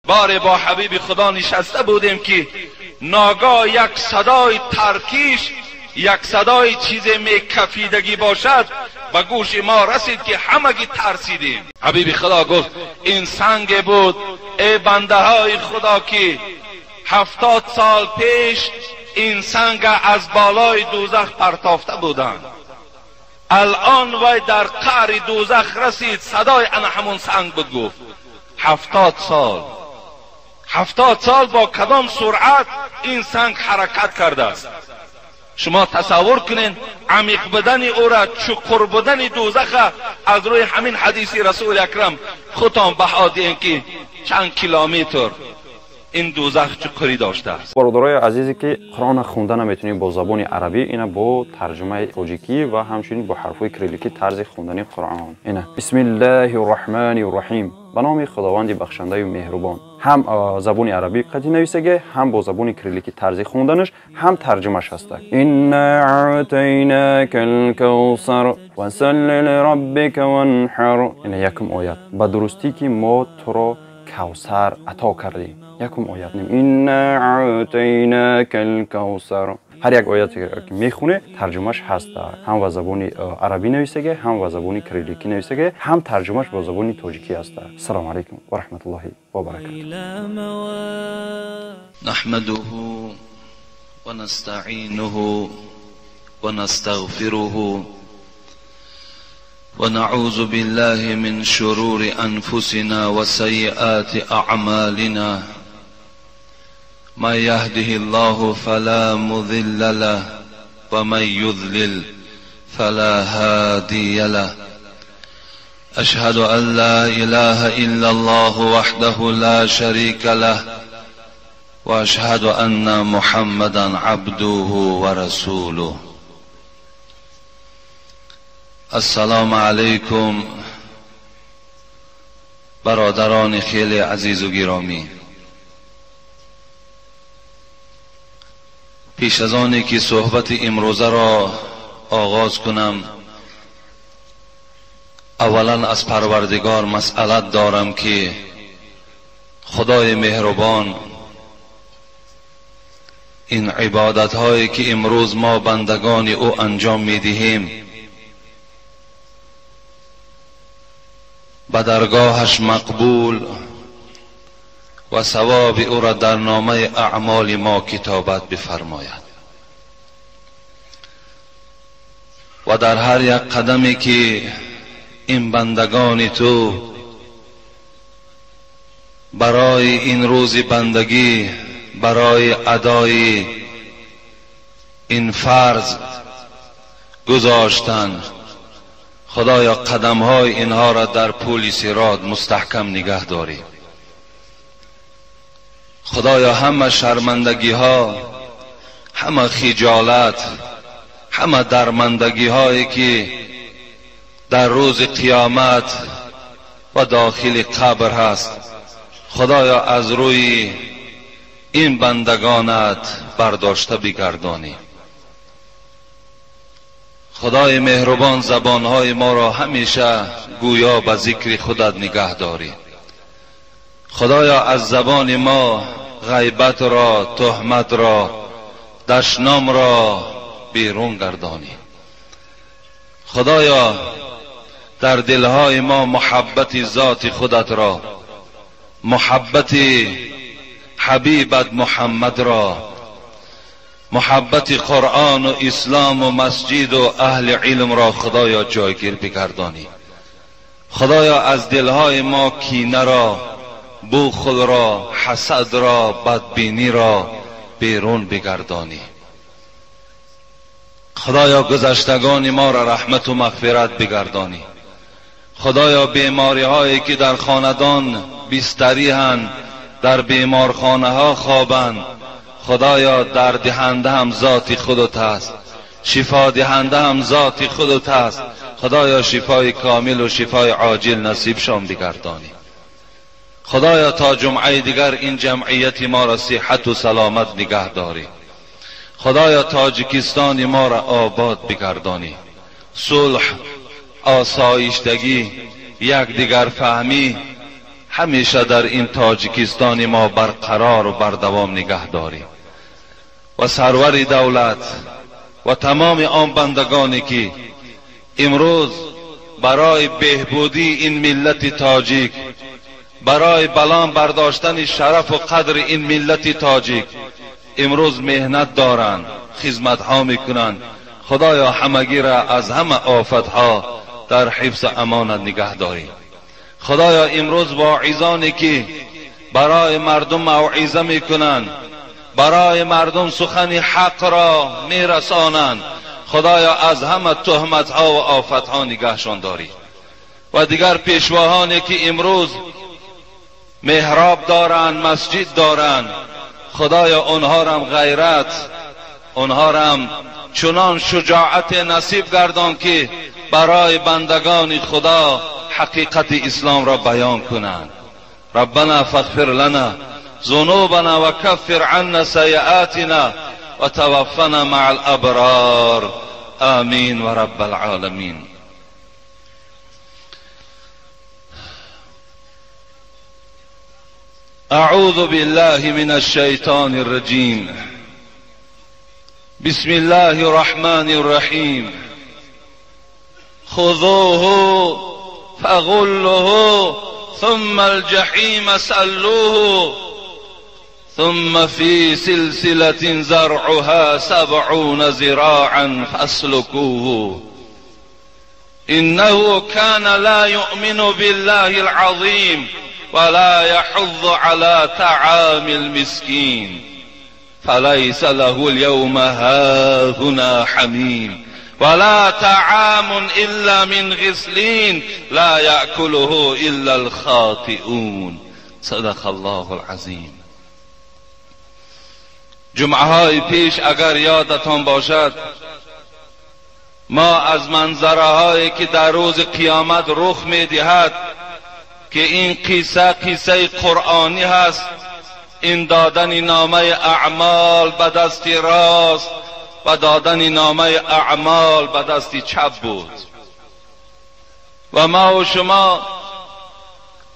باره با حبیب خدا نشسته بودیم که ناگاه یک صدای ترکیش، یک صدای چیز میکفیدگی باشد به گوش ما رسید که همگی ترسیدیم. حبیب خدا گفت این سنگ بود ای بنده های خدا که 70 سال پیش این سنگ از بالای دوزخ پرتافته بودند. الان وی در قعر دوزخ رسید، صدای انا همون سنگ بود. گفت 70 سال، 70 سال با کدام سرعت این سنگ حرکت کرده است؟ شما تصور کنین عمیق بودن او را، چقر بودن دوزخ از روی همین حدیث رسول اکرم خودتان بها دهین که چند کیلومتر این دوزخ چقری داشته است. برادرای عزیزی که قرآن خونده نمیتونیم با زبان عربی، اینا با ترجمه تاجیکی و همچنین با حرفای کریلیکی طرز خوندن قرآن. اینا بسم الله الرحمن الرحیم، به نام خداوند بخشنده و مهربان. هم زبان عربی قطعی نویسگه، هم با زبان کریلیکی طرز خوندنش، هم ترجمهش هست. انا اعطیناک الکوثر فصل لربک وانحر. اینا یکم آیت. به درستی که ما تو را کوثر عطا کردیم. یکم آیت. انا اعطیناک الکوثر. هر یک آیت که میخونه ترجمهش هست، هم با زبان عربی نویسگه، هم با زبان کریلیکی نویسگه، هم ترجمهش با زبان تاجیکی هست. السلام علیکم و رحمت الله و برکاته. نحمده ونستعینه ونستغفره ونعوذ بالله من شرور انفسنا وسیئات اعمالنا. من يهده الله فلا مضل له ومن يضلل فلا هادي له. أشهد أن لا إله إلا الله وحده لا شريك له وأشهد أن محمدا عبده ورسوله. السلام علیکم برادران خیلی عزیز و گرامی. پیش از آنی که صحبت امروزه را آغاز کنم، اولا از پروردگار مسئلت دارم که خدای مهربان این عبادت هایی که امروز ما بندگان او انجام می دهیم به درگاهش مقبول و ثواب او را در نامه اعمال ما کتابت بفرماید و در هر یک قدمی که این بندگان تو برای این روز بندگی، برای ادای این فرض گذاشتند، خدایا قدم های اینها را در پول صراط مستحکم نگه داری. خدایا همه شرمندگی ها، همه خجالت، همه درمندگی هایی که در روز قیامت و داخل قبر هست، خدایا از روی این بندگانت برداشته بگردانی. خدای مهربان زبانهای ما را همیشه گویا به ذکر خودت نگه داری. خدایا از زبان ما غیبت را، تهمت را، دشنام را بیرون گردانی. خدایا در دلهای ما محبت ذات خودت را، محبت حبیبت محمد را، محبت قرآن و اسلام و مسجد و اهل علم را خدایا جایگیر بگردانی. خدایا از دلهای ما کینه را، بخل را، حسد را، بدبینی را بیرون بگردانی. خدایا گذشتگان ما را رحمت و مغفرت بگردانی. خدایا بیماری هایی که در خاندان بستری هند، در بیمارخانه ها خوابند، خدایا درد دهنده هم ذات خودت است، شفا دهنده هم ذات خودت است. خدایا شفای کامل و شفای عاجل نصیبشان بگردانی. خدایا تا جمعه دیگر این جمعیت ما را صحت و سلامت نگه داری. خدایا تاجیکستان ما را آباد بگردانی. صلح، آسایشتگی، یکدیگر فهمی همیشه در این تاجیکستان ما برقرار و بردوام نگه داری و سرور دولت و تمام آن بندگانی که امروز برای بهبودی این ملت تاجیک، برای بلند برداشتن شرف و قدر این ملت تاجیک امروز مهنت دارند، خدمت ها میکنند. خدایا همگی را از همه آفت ها در حفظ امانت نگه داری. خدایا امروز واعظانی که برای مردم موعظه میکنند، برای مردم سخن حق را میرسانند، خدایا از همه تهمت ها و آفت ها نگهشان داری. و دیگر پیشواهانی که امروز محراب دارند، مسجد دارند، خدایا آنها را غیرت، آنها را چنان شجاعت نصیب گردان که برای بندگان خدا حقیقت اسلام را بیان کنند. ربنا فاغفر لنا ذنوبنا وكفر عنا سيئاتنا وتوفنا مع الابرار آمین و رب العالمین. اعوذ بالله من الشیطان الرجیم. بسم الله الرحمن الرحیم. خذوه فغلوه ثم الجحیم سلوه ثم في سلسلة زرعها 70 ذراعا فاسلكوه إنه كان لا يؤمن بالله العظيم ولا يحض على طعام المسكين فليس له اليوم هاهنا حميم ولا طعام إلا من غسلين لا يأكله إلا الخاطئون. صدق الله العظيم. جمعه های پیش اگر یادتان باشد ما از منظره هایی که در روز قیامت رخ می دهد که این قصه قصه قرآنی هست، این دادن نامه اعمال به دست راست و دادن نامه اعمال به دست چپ بود و ما و شما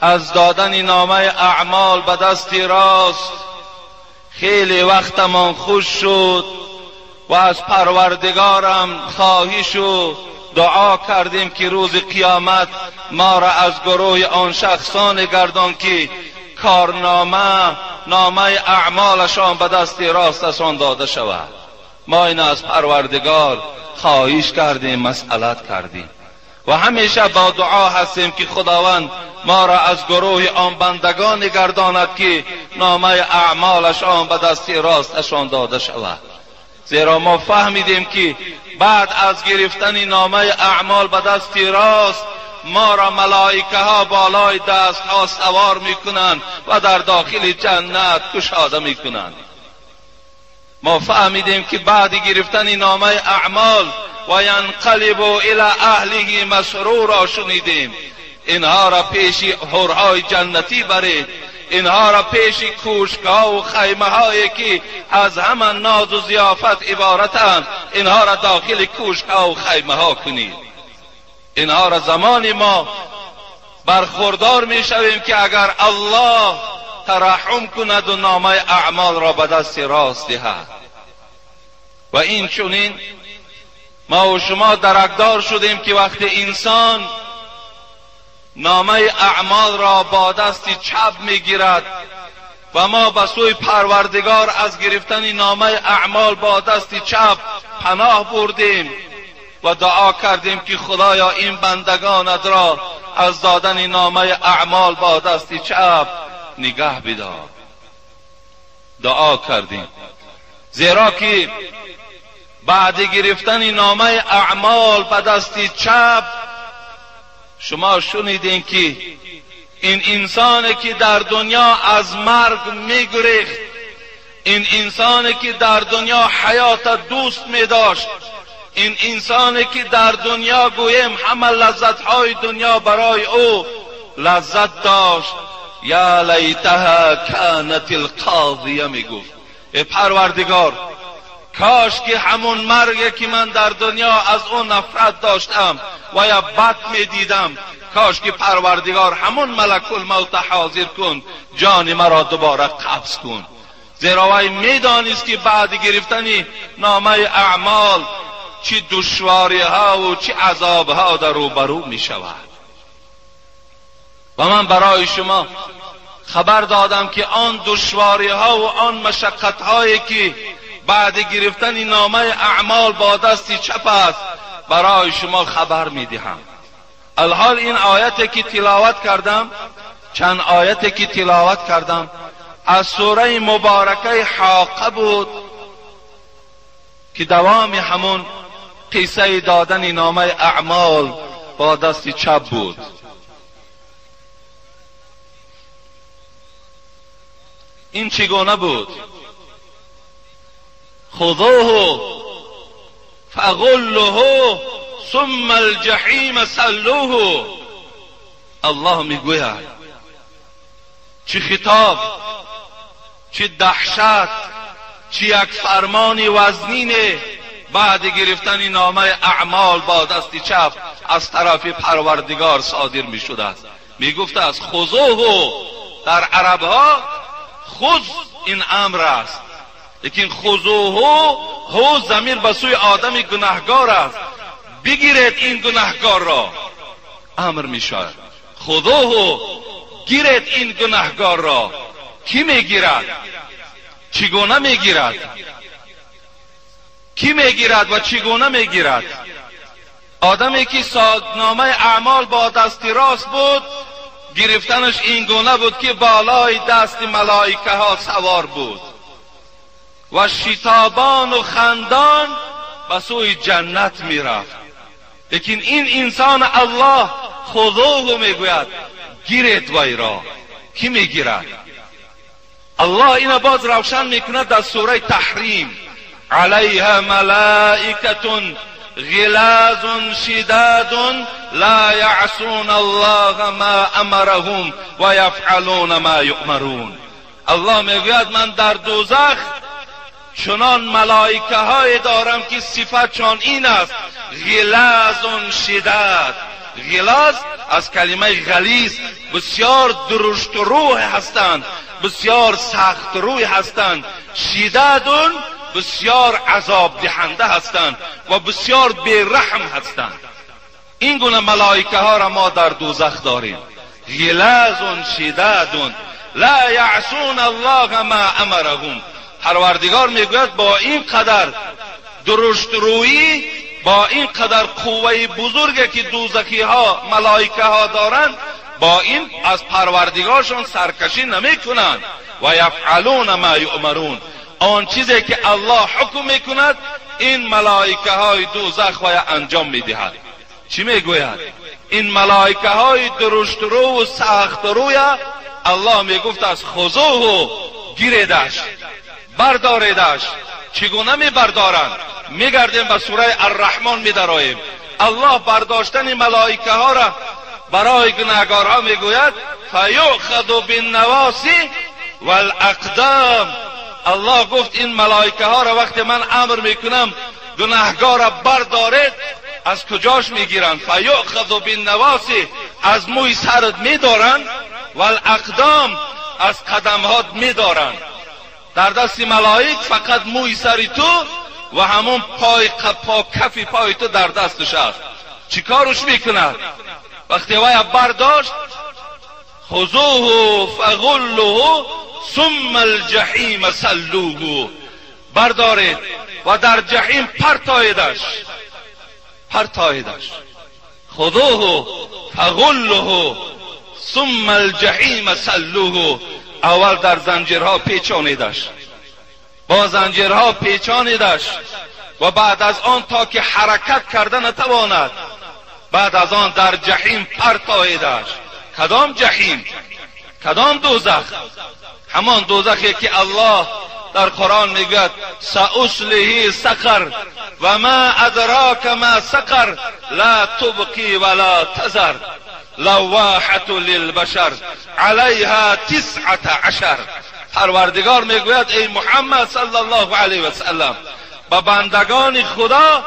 از دادن نامه اعمال به دست راست خیلی وقتمان خوش شد و از پروردگارم خواهش و دعا کردیم که روز قیامت ما را از گروه آن شخصان گردان که کارنامه نامه اعمالشان به دست راستشان داده شود. ما این از پروردگار خواهش کردیم، مسئلت کردیم و همیشه با دعا هستیم که خداوند ما را از گروه آن بندگان گرداند که نامه اعمالشان به دست راستشان داده شود. زیرا ما فهمیدیم که بعد از گرفتن نامه اعمال به دست راست ما را ملائکه ها بالای دست ها سوار میکنند و در داخل جنت کشاده میکنند. ما فهمیدیم که بعد گرفتن نامه اعمال و ینقلب الی اهله مسرورا شنیدیم. اینها را پیش حورهای جنتی برید، اینها را پیش کوشک‌ها و خیمه هایی که از همه ناز و ضیافت عبارتند، اینها را داخل کوشک‌ها و خیمه ها کنید. اینها را زمان ما برخوردار می شویم که اگر الله ترحم کند و نامه اعمال را به دست راست دهد. و این چنین ما و شما درکدار شدیم که وقتی انسان نامه اعمال را با دست چپ میگیرد و ما به سوی پروردگار از گرفتن نامه اعمال با دست چپ پناه بردیم و دعا کردیم که خدایا این بندگانت را از دادن نامه اعمال با دست چپ نگه بدار. دعا کردیم، زیرا که بعد گرفتن نامه اعمال به دست چپ شما شنیدین که این انسانی که در دنیا از مرگ میگریخت، این انسانی که در دنیا حیات دوست میداشت، این انسانی که در دنیا گویم همه لذتهای دنیا برای او لذت داشت، یا لیتها کانت القاضیه میگفت ای پروردگار کاش که همون مرگی که من در دنیا از اون نفرت داشتم و یا بد میدیدم، کاش که پروردگار همون ملک الموت حاضر کن، جان مرا دوباره قبض کن. زیرا وی میدانست که بعد گرفتن نامه اعمال چه دشواری ها و چه عذاب ها در روبرو می شود. و من برای شما خبر دادم که آن دشواری ها و آن مشقت هایی که بعد گرفتن نامه اعمال با دست چپ است برای شما خبر می دهم. الحال این آیت که تلاوت کردم، چند آیت که تلاوت کردم از سوره مبارکه حاقه بود که دوام همون قصه دادن نامه اعمال با دست چپ بود. این چگونه بود؟ خذوه فغلوه ثم الجحیم صلوه. الله میگوید چه خطاب، چه دهشت، چه یک فرمان وزنین بعد گرفتن نامه اعمال با دست چپ از طرف پروردگار صادر می شده است. می گفته است خذوه، در عرب ها خذ این امر است، لیکن خذوه هو ضمیر به سوی آدم گناهگار است، بگیرید این گناهگار را، امر می شود. خذوه، گیرید این گناهگار را. کی میگیرد؟ چگونه میگیرد؟ کی میگیرد و چگونه میگیرد؟ آدمی که نامه اعمال با دست راست بود، گرفتنش این گونه بود که بالای دست ملائکه ها سوار بود و شتابان و خندان به سوی جنت میرفت. لیکن این انسان الله خذوه میگوید، گیرید وی را. کی میگیرد؟ الله اینا باز روشن میکند در سوره تحریم: علیها ملائکة غلاظ شداد لا یعصون الله ما امرهم و یفعلون ما یؤمرون. الله میگوید من در دوزخ چنان ملائکه های دارم که صفتشان این است: غلاظ شداد. غلاظ از کلمه غلیظ، بسیار درشت روح هستند، بسیار سخت روی هستند، شداد بسیار عذاب دهنده هستند و بسیار بیرحم هستند. این گونه ملائکه ها را ما در دوزخ داریم. غلاظ شداد لا یعصون الله ما امرهم. پروردگار میگوید با این قدر درشت رویی، با این قدر قوه بزرگی که دوزخی ها ملائکه ها دارند، با این از پروردگارشان سرکشی نمی کنند. و یفعلون ما یؤمرون، آن چیزی که الله حکم میکند این ملائکه های دوزخ و انجام میدهد. چی میگوید؟ این ملائکه های درشت رو و سخت روی الله میگفت از خذوه، گیریدش، برداریدش. چگونه میبردارند؟ میگردیم به سوره الرحمن میدراییم. الله برداشتن ملائکه ها را برای گناهکارها میگوید فیؤخذ بالنواصی والاقدام. الله گفت این ملائکه ها را وقتی من امر میکنم گناهکار را بردارید، از کجاش میگیرند؟ فیؤخذ بالنواصی، از موی سرت میدارند، والاقدام، از قدمهات میدارند. در دست ملائک فقط موی سر تو و همون پای پا کفی پای تو در دستش است. چیکارش میکند؟ وقتی وی برداشت، خذوه فغلوه ثم الجحیم صلوه، بردارید و در جحیم پرتایدش، پرتایدش. خذوه فغلوه ثم الجحیم صلوه، اول در زنجیرها پیچانیدش، با زنجیرها پیچانیدش و بعد از آن تا که حرکت کرده نتواند، بعد از آن در جحیم پرتایدش. کدام جحیم؟ کدام دوزخ؟ همان دوزخی که الله در قرآن میگوید سأصله سقر و ما ادراک ما سقر لا تبقی ولا تذر لواحة للبشر علیها 19. پروردگار میگوید ای محمد صلی الله علیه و سلم، به بندگان خدا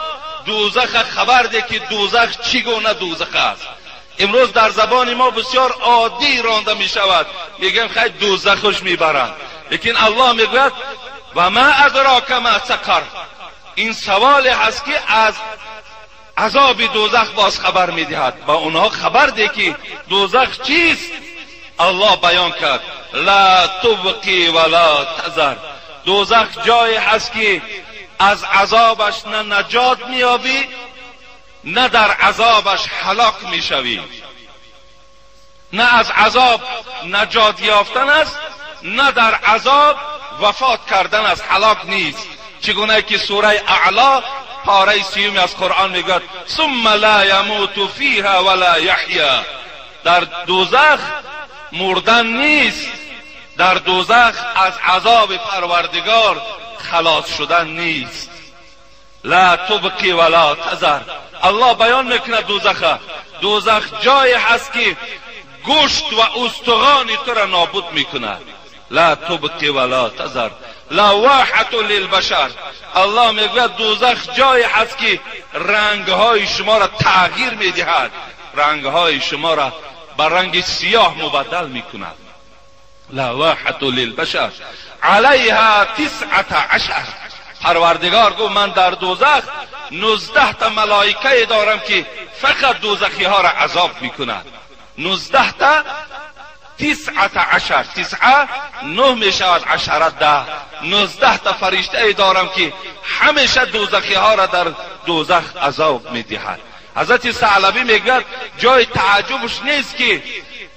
دوزخ خبر ده که دوزخ چگونه دوزخ است. امروز در زبان ما بسیار عادی رانده می شود، میگیم خیلی دوزخش میبرند، لیکن الله میگوید و ما ادراک ما سقر. این سوال هست که از عذاب دوزخ باز خبر میدهد. با اونها خبر ده که دوزخ چیست. الله بیان کرد لا تبقی ولا تذر. دوزخ جایی هست که از عذابش نه نجات میابی نه در عذابش هلاک میشوی. نه از عذاب نجات یافتن است، نه در عذاب وفات کردن است، هلاک نیست. چگونه که سوره اعلا پاره سیوم از قرآن میگوید ثم لا یموت فیها ولا یحیا. در دوزخ مردن نیست، در دوزخ از عذاب پروردگار خلاص شدن نیست. لا تبقی ولا تذر. الله بیان میکنه دوزخ، دوزخ جایی هست که گوشت و استخوان تو را نابود میکند. لا تبقی ولا تذر لواحة للبشر. الله میگوید دوزخ جایی هست که رنگهای شما را تغییر میدهد، رنگهای شما را به رنگ سیاه مبدل میکند. لواحة للبشر علیها 19. پروردگار گفت من در دوزخ 19 تا ملائکه دارم که فقط دوزخی ها را عذاب میکند. 19 تا 19، 9 9 میشود، 10 10. 19 تا فرشته دارم که همیشه دوزخی ها را در دوزخ عذاب میدهد. حضرت ثعلبی میگوید جای تعجبش نیست که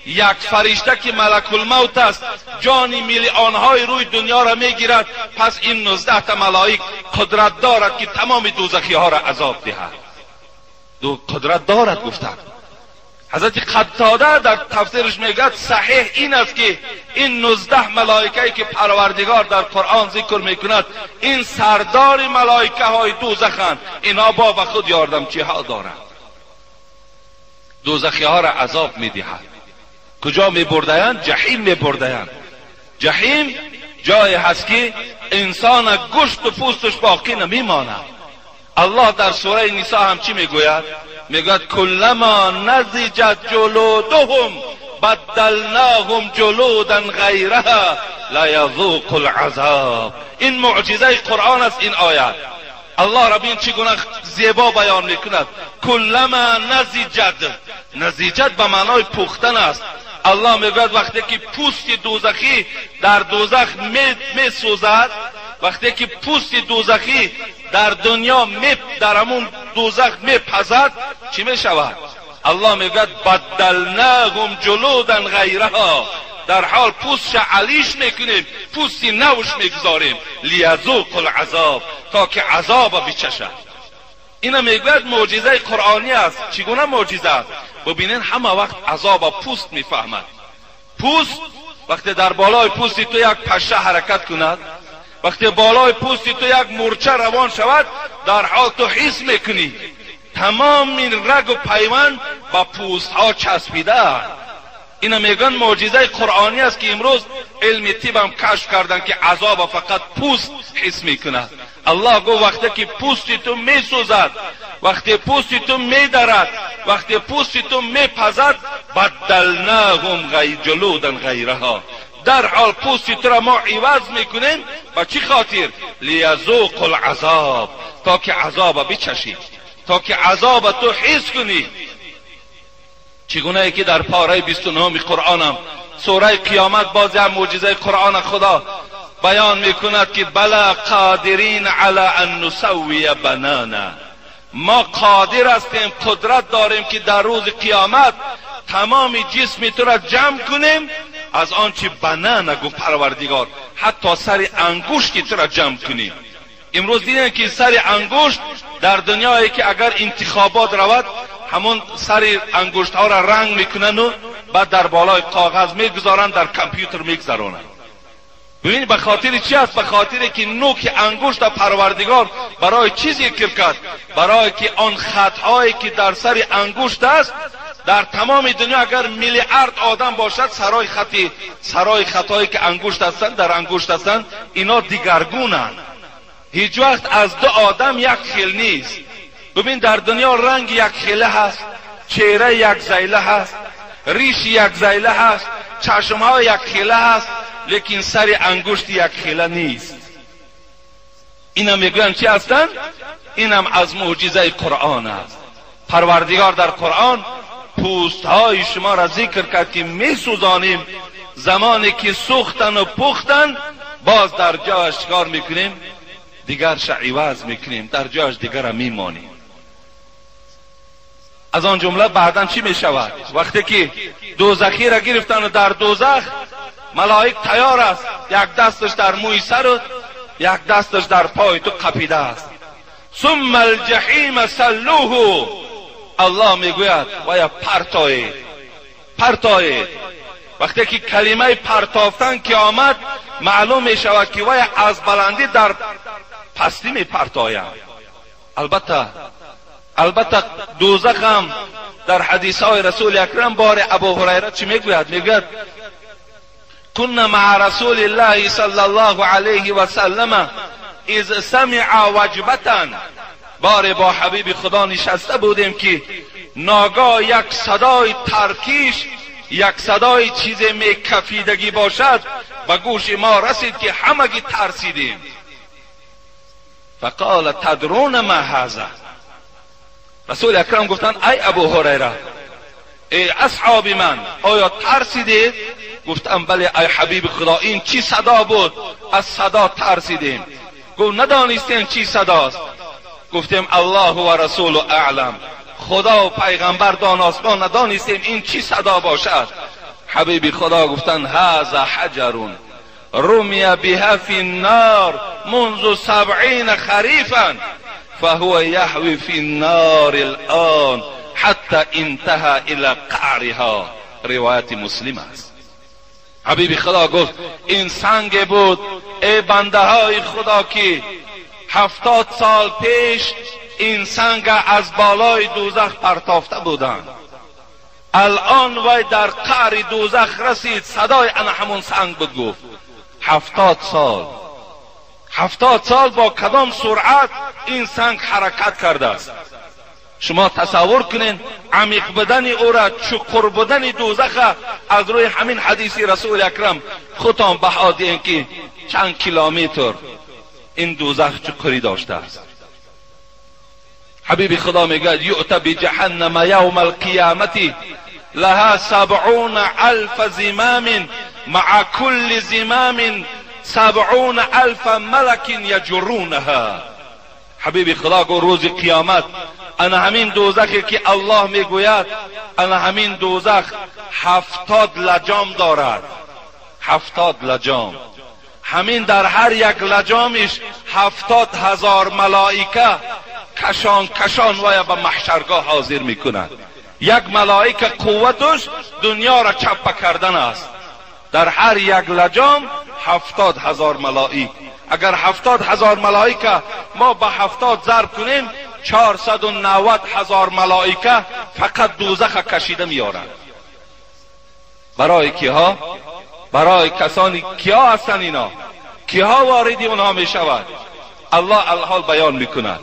یک فرشته که ملک الموت است جان میلیون‌های روی دنیا را میگیرد، پس این 19 تا ملائک قدرت دارد که تمام دوزخی ها را عذاب دهد. دو قدرت دارد گفتند. حضرت قتاده در تفسیرش میگوید صحیح این است که این 19 ملائکه که پروردگار در قرآن ذکر میکند این سردار ملائکه های دوزخند، اینها با به خود یاردمچی ها دارند. دوزخی ها را عذاب میدهد. کجا میبردند؟ جحیم میبردند. جحیم جایی هست که انسان گوشت و پوستش باقی نمیماند. الله در سوره نساء هم چی میگوید؟ میگوید کلما نضجت جلودهم بدلناهم جلودا غیرها لیذوقوا العذاب. این معجزه قرآن است، این آیت. الله رب این چگونه زیبا بیان میکند. کلما نضجت، نضجت به معنای پختن است. الله میگوید وقتی که پوست دوزخی در دوزخ میسوزد، وقتی که پوست دوزخی در دنیا در همون دوزخ میپزد، چی میشود؟ الله میگوید بدلناهم جلودا غیرها. در حال پوستش علیش میکنیم، پوست نوش میگذاریم، لیذوقوا العذاب، تا که عذاب بچشد. اینا میگوید معجزه قرآنی است. چگونه معجزه است؟ ببینین همه وقت عذاب پوست میفهمد. پوست وقتی در بالای پوست تو یک پشه حرکت کند، وقتی بالای پوست تو یک مورچه روان شود، در حال تو حس میکنی تمام این رگ و پیوند با پوست ها چسبیده. اینا میگن معجزه قرآنی است که امروز علم طب هم کشف کردن که عذاب فقط پوست حس میکند. الله گفت وقتی که پوست تو میسوزد، وقتی پوست تو میدرد، وقتی پوست تو میپزد، بدلناهم جلودا غیرها. در حال پوست تو را ما عوض میکنیم. با چی خاطر؟ لیذوقوا العذاب، تا که عذاب بچشی، تا که عذاب تو حس کنی. چگونه که در پاره 29 قرآنم سوره قیامت باز هم معجزه قرآن خدا بیان میکند که بلا قادرین علی ان نسوی بنانا. ما قادر هستیم، قدرت داریم که در روز قیامت تمام جسم تو را جمع کنیم، از آنچه بنانا گفت پروردگار، حتی سر انگشت تو را جمع کنیم. امروز دیدیم که سر انگشت در دنیایی که اگر انتخابات رود، همون سر انگشت ها را رنگ میکنن و بعد در بالای کاغذ میگذارن، در کامپیوتر میگذارن. ببینید به خاطر چی است؟ به خاطر که نوک انگشت پروردگار برای چی ذکر کرد؟ برای که آن خطهایی که در سر انگشت است، در تمام دنیا اگر میلیارد آدم باشد، سرای خطایی که انگشت هستند، در انگشت هستند، اینا دیگرگونند. هیچ وقت از دو آدم یک خیل نیست. ببین در دنیا رنگ یک خیله هست، چهره یک زیله هست، ریش یک زیله هست، چشمها یک خیله هست، لیکن سر انگشت یک خیله نیست. اینم میگویند چی هستند؟ اینم از معجزه قرآن است. پروردگار در قرآن پوست های شما را ذکر کرد که میسوزانیم، زمانی که سوختن و پختن باز در جایش چکار میکنیم؟ دیگرش عوض میکنیم، در جایش دیگر را میمانیم. از آن جمله بعدا چی میشود؟ وقتی که دوزخی را گرفتن و در دوزخ ملائک تیار است، یک دستش در موی سر و یک دستش در پای تو قپیده است. ثم الجحیم صلوه، الله میگوید و پرتایید، پرتایید. وقتی که کلمه پرتافتن که آمد، معلوم می شود که وی از بلندی در پستی می پرتاید. البته دوزخ هم در حدیث های رسول اکرم بار ابو هریره چی میگوید؟ میگوید كنا مع رسول الله صلی الله علیه و سلم اذ سمع وجبة. بار با حبیب خدا نشسته بودیم که ناگاه یک صدای ترکیش، یک صدای چیز میکفیدگی باشد، به گوش ما رسید که همگی ترسیدیم. فقال تدرون ما هذا؟ رسول اکرم گفتند ای ابو هریره، ای اصحاب من، آیا ترسیدید؟ گفتم بله ای حبیب خدا، این چی صدا بود؟ از صدا ترسیدیم. گفت ندانستیم چی صداست؟ گفتیم الله و رسول اعلم، خدا و پیغمبر داناست، ما ندانستیم این چی صدا باشد. حبیب خدا گفتند هذا حجر رمی بها فی النار منذ 70 خریفا فهو یهوی فی النار الان حتی انتهى الى قعرها. روایت مسلم است. حبیب خدا گفت این سنگ بود ای بنده های خدا که 70 سال پیش این سنگ از بالای دوزخ پرتافته بودند، الان وی در قعر دوزخ رسید، صدای انا همون سنگ بود. گفت 70 سال، 70 سال با کدام سرعت این سنگ حرکت کرده است؟ شما تصور کنین عمیق بودن او را، چقر بودن دوزخ از روی همین حدیث رسول اکرم خودتان بها دهین که چند کیلومتر این دوزخ چقری داشته است. حبیب خدا میگه یؤت بجهنم یوم القیامت لها 70,000 زمام مع كل زمام 70,000 ملک یجرونها. حبیب خدا گفت روز قیامت انا همین دوزخی که الله میگوید، انا همین دوزخ 70 لجام دارد، 70 لجام. همین در هر یک لجامش 70,000 ملائکه کشان کشان ویا به محشرگاه حاضر میکنند. یک ملائکه قوتش دنیا را چپه کردن است. در هر یک لجام 70,000 ملائک. اگر 70,000 ملائکه ما به 70 ضرب کنیم، 490,000 ملائکه فقط دوزخ کشیده میارند. برای کیها؟ برای کسانی کیا هستند اینا؟ کیها وارد اونها میشود؟ الله الحال بیان میکند.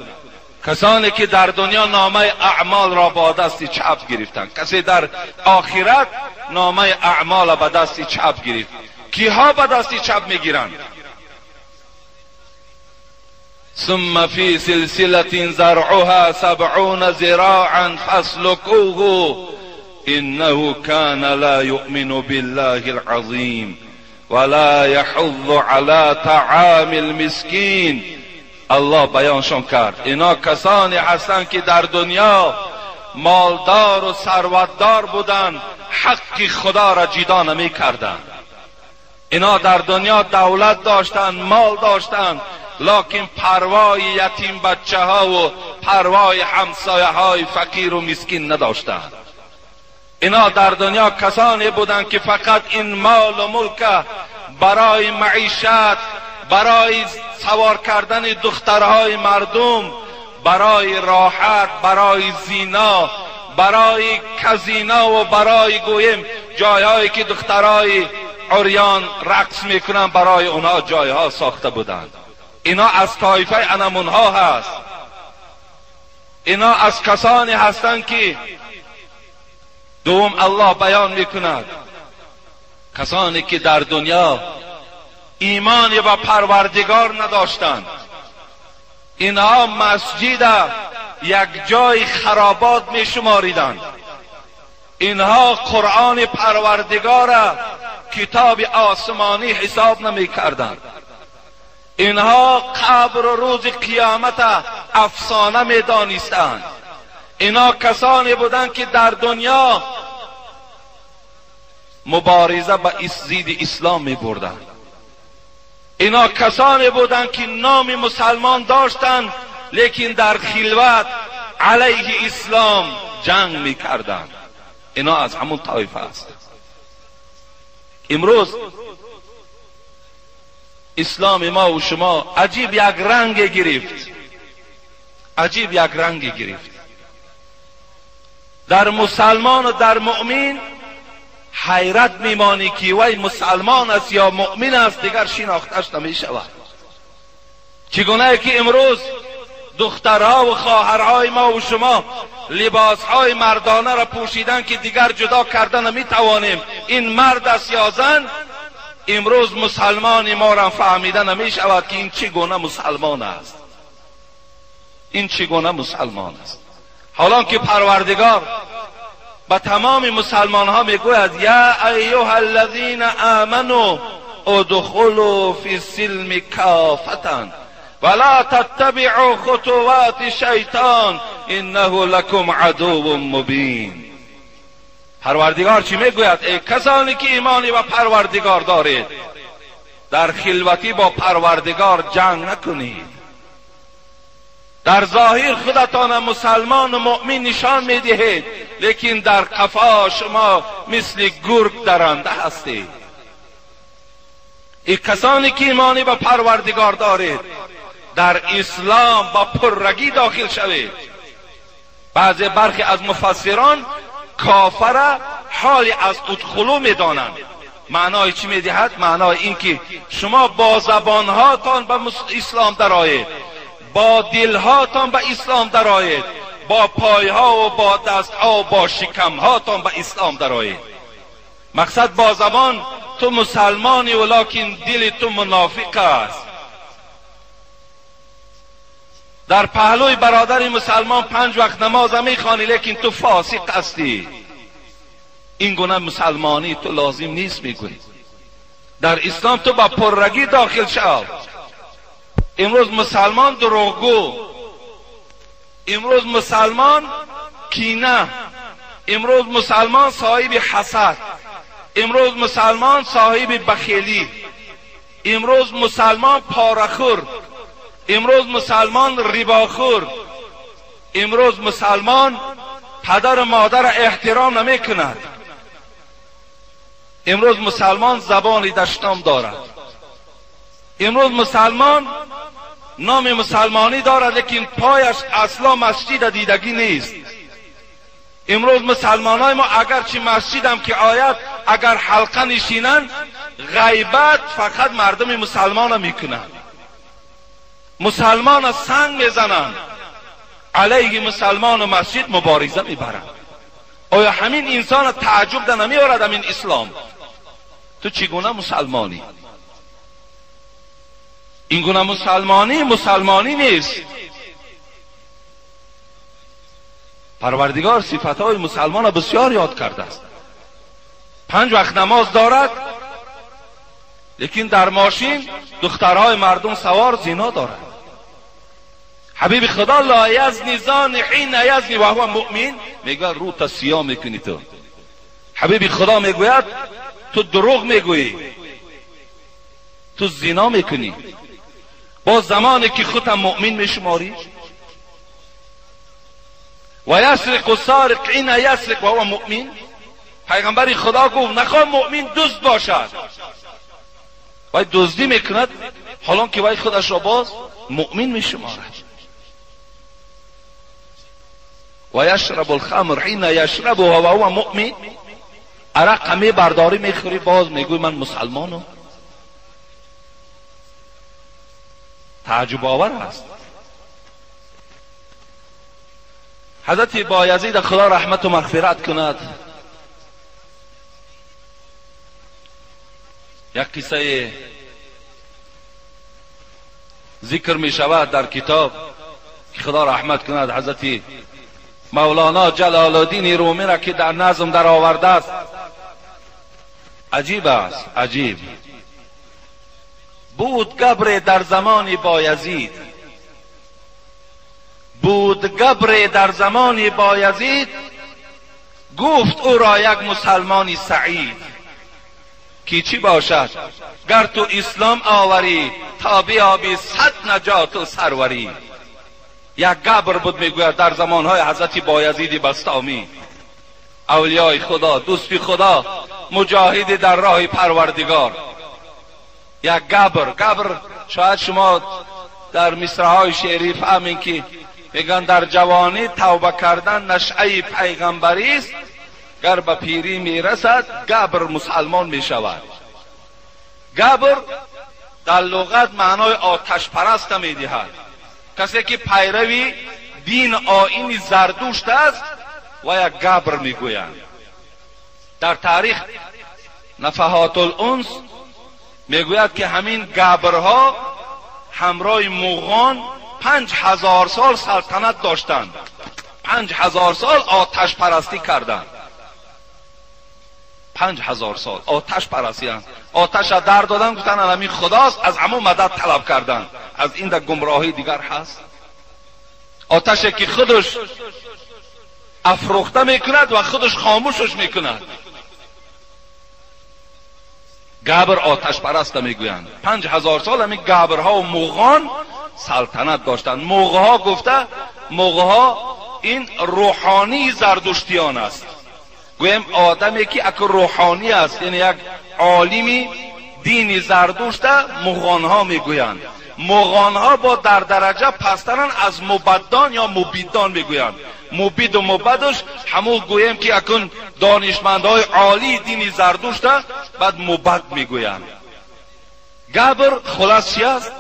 کسانی که در دنیا نامه اعمال را با دست چپ گرفتند، کسی در آخرت نامه اعمال به دست چپ گرفت. کیها به دست چپ میگیرند؟ ثم فی سلسلة زرعها 70 ذراعا فاسلكوه انه كان لا يؤمن بالله العظیم ولا يحض على طعام المسکین. الله بیانشان کرد اینا کسانی هستند که در دنیا مالدار و ثروتدار بودند، حق خدا را جدا نمی کردند. اینا در دنیا دولت داشتند، مال داشتند، لکن پروای یتیم بچه ها و پروای همسایه های فقیر و مسکین نداشتند. اینا در دنیا کسانی بودند که فقط این مال و ملک برای معیشت، برای سوار کردن دخترهای مردم، برای راحت، برای زینا، برای کزینا و برای گویم جایهایی که دخترهای عریان رقص میکنن برای اونها جایها ساخته بودند. اینا از طایفه انمونها هست. اینا از کسانی هستند که دوم الله بیان میکند کسانی که در دنیا ایمان و پروردگار نداشتند، اینها مسجد یک جای خرابات می شماریدند، اینها قرآن پروردگار کتاب آسمانی حساب نمی کردند، اینها قبر و روز قیامت افسانه می دانستند، اینها کسانی بودند که در دنیا مبارزه با ضد اسلام می بردند، اینا کسانی بودند که نام مسلمان داشتند لیکن در خلوت علیه اسلام جنگ می کردند. اینا از همون طایفه است. امروز اسلام ما و شما عجیب یک رنگ گرفت، عجیب یک رنگ گرفت. در مسلمان و در مؤمن حیرت میمانی که وی مسلمان است یا مؤمن است، دیگر شناختش نمی شود. چگونه که امروز دخترها و خواهرهای ما و شما لباسهای مردانه را پوشیدن که دیگر جدا کرده نمی توانیم این مرد است یا زن، امروز مسلمان ما را فهمیده نمی شود که این چگونه مسلمان است، این چگونه مسلمان است. حالا که پروردگار به تمام مسلمان ها میگوید یا ایها الذین آمنوا ادخلوا فی السلم کافة ولا تتبعوا خطوات الشیطان انه لکم عدو مبین. پروردگار چی میگوید؟ ای کسانی که ایمانی و پروردگار دارید، در خلوتی با پروردگار جنگ نکنید. در ظاهر خودتان مسلمان و مؤمن نشان میدهید، لیکن در قفا شما مثل گرگ درنده هستید. ای کسانی که ایمانی به پروردگار دارید، در اسلام با پررگی داخل شوید. بعضی برخی از مفسران کافر حال از ادخلو میدانند. معنای چی میدهد؟ معنای این که شما با زبانهاتان به اسلام درآیید، با دلهاتان به اسلام درآیید، با پایها و با دستها و با شکمهاتان به اسلام درآیید. مقصد با زبان تو مسلمانی ولیکن دل تو منافق است. در پهلوی برادر مسلمان 5 وقت نماز میخوانی لیکن تو فاسق هستی. این گونه مسلمانی تو لازم نیست. میگویی در اسلام تو با پررگی داخل شو. امروز مسلمان دروغگو، امروز مسلمان کینه، امروز مسلمان صاحب حسد، امروز مسلمان صاحب بخیلی، امروز مسلمان پاره‌خور، امروز مسلمان رباخور، امروز مسلمان پدر و مادر احترام نمی کند، امروز مسلمان زبان دشنام دارد، امروز مسلمان نام مسلمانی دارد لیکن پایش اصلا مسجد دیدگی نیست. امروز مسلمان های ما اگرچه مسجد هم که آید، اگر حلقه نشینند غیبت فقط مردم مسلمان میکنند، مسلمان سنگ میزنند، علیه مسلمان و مسجد مبارزه میبرند. آیا همین انسان تعجب در نمیارد همین اسلام؟ تو چگونه مسلمانی؟ این گونه مسلمانی مسلمانی نیست. پروردگار صفتهای مسلمان را بسیار یاد کرده است. 5 وقت نماز دارد لیکن در ماشین دخترهای مردم سوار زنا دارد. حبیب خدا لا یزنی زانی حین یزنی و هو مؤمن، میگه رو تا سیاه میکنی تو. حبیب خدا میگوید تو دروغ میگویی، تو زنا میکنی، با زمانی که خودم مؤمن میشماری. و یسرق السارق حین یسرق و هو مؤمن. پیغمبر خدا گفت نخواه مؤمن دزد باشد، وای دزدی میکند حالان که وای خودش را باز مؤمن میشمارد. و یشرب الخمر حین یشرب و هو مؤمن. عرق می برداری میخوری باز میگوی من مسلمانم. تعجب آور است. حضرت بایزید خدا رحمت و مغفرت کند، Як қиссае зикр мешавад дар китоб ки Худо раҳмат кунад ҳазрати Мавлоно Ҷалолуддини Румиро ки дар назм даровардааст. Аҷиб аст, аҷиб. Буд габре дар замони Боязид, буд габре дар замони Боязид, гуфт ӯро як мусалмони саид ки чӣ бошад гар ту ислом оварӣ то биёбӣ сад наҷоту сарварӣ. Як габр буд мегӯяд дар замонҳои ҳазрати Боязиди Бастомӣ, авлиёи Худо, дӯсти Худо, муҷоҳиди дар роҳи Парвардигор. Як габр, габр шояд шумо дар мисраҳои шеърӣ фаҳмем ки мегӯянд дар ҷавонӣ тавба кардан нашъаи пайғамбарист, гар ба пирӣ мерасад габр мусалмон мешавад. Габр дар луғат маънои оташпараста медиҳад, касе ки пайрави дин оини Зардушт аст ва як габр мегӯянд. Дар таърих Нафаҳотул-унс мегӯяд ки ҳамин габрҳо ҳамроҳи муғон 5000 сол салтанат доштанд, 5000 сол оташпарастӣ карданд, 5000 сол оташ парастианд. Оташа дар доданд, гуфтанд ҳамин худост, аз ҳамон мадад талаб карданд. Аз ин да гумроҳӣ дигар ҳаст? Оташе ки худаш афрӯхта мекунад ва худаш хомӯшаш мекунад. Габр оташпараста мегӯянд. 5000 сол ҳамин габрҳо ва муғон салтанат доштанд. Муғҳо гуфта, муғҳо ин рӯҳонии зардуштиён аст. Гӯем одаме ки аку рӯҳонӣ аст, яъне як олими дини Зардушта муғонҳо мегӯянд. Муғонҳо бо дар дараҷа пасттаранд аз мубаддон ё мубиддон мегӯянд. Мубиду мубадуш ҳамун гӯем ки акун донишмандҳои олии дини Зардушта баъд мубад мегӯянд. Габр хулас чи аст?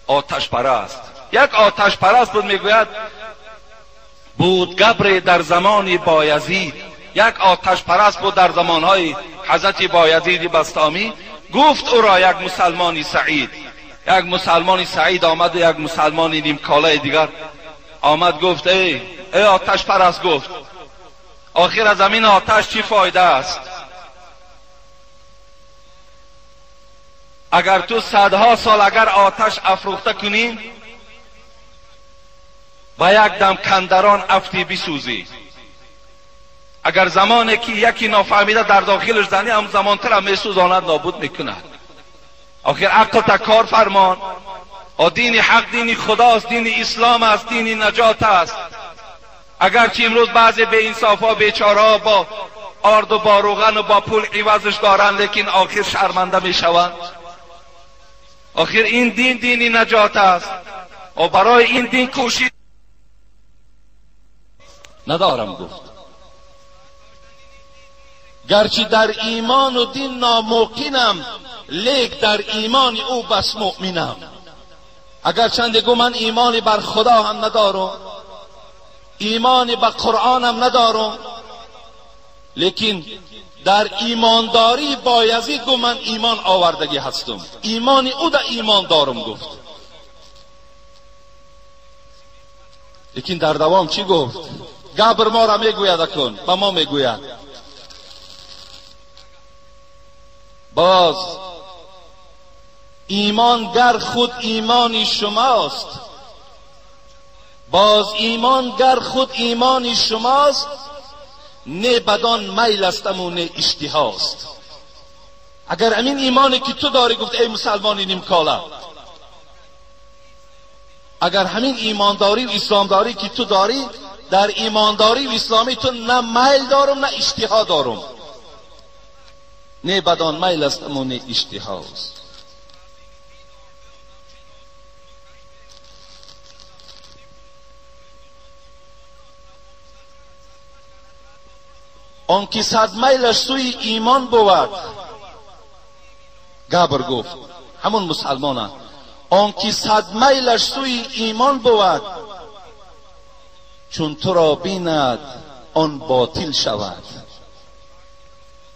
Оташпараст. Як оташпараст буд, мегӯяд буд габре дар замони Боязид. Як оташпараст буд дар замонҳои ҳазрати Боязиди Бастомӣ. Гуфт ӯро як мусалмони саид. Як мусалмони саид омад ва як мусалмони нимколаи дигар омад, гуфт эй оташпараст, гуфт охир аз ҳамин оташ чӣ фоида аст? Агар ту садҳо сол агар оташ афрӯхта кунӣ ба як дам кандарон афтӣ бисӯзӣ. Агар замоне ки яке нофаҳмида дар дохилаш занӣ, ҳам замонтара месӯзонад, нобуд мекунад. Охир ақл та кор фармон. Дини ҳақ дини Худост, дини ислом аст, дини наҷот аст. Агарчи имрӯз баъзе беинсофҳо, бечораҳо бо орду бо рӯғану бо пул ивазш доранд, лекин охир шарманда мешаванд. Охир ин дин дини наҷот аст. Барои ин дин кӯшиш надорам, гуфт. Гарчи дар имону дин номуқинам, лек дар имони ӯ бас муъминам. Агарчанде гӯ ман имони бар Худо ҳам надорам, имони ба Қуръонам надорам, лекин дар имондорӣ Боязид гӯ ман имон овардагӣ ҳастам, имони ӯ да имон дорам, гуфт. Лекин дар давом чӣ гуфт? Габр моро мегӯяд, акун ба мо мегӯяд. Боз имон гар худ имони шумост, боз имон гар худ имони шумост, не бадон майл астаму не иштиҳост. Агар ҳамин имоне ки ту дорӣ, гуфт эй мусалмони нимкола, агар ҳамин имондорӣ ва исломдорӣ ки ту дорӣ, дар имондорӣ ва исломӣ ту на майл дорум, на иштиҳо дорум. Не бадон майл астаму не иштиҳост. Он ки сад майлаш сӯи имон бувад, габр гуфт ҳамон мусалмона, он ки сад майлаш сӯи имон бувад, чун туро бинад он ботил шавад.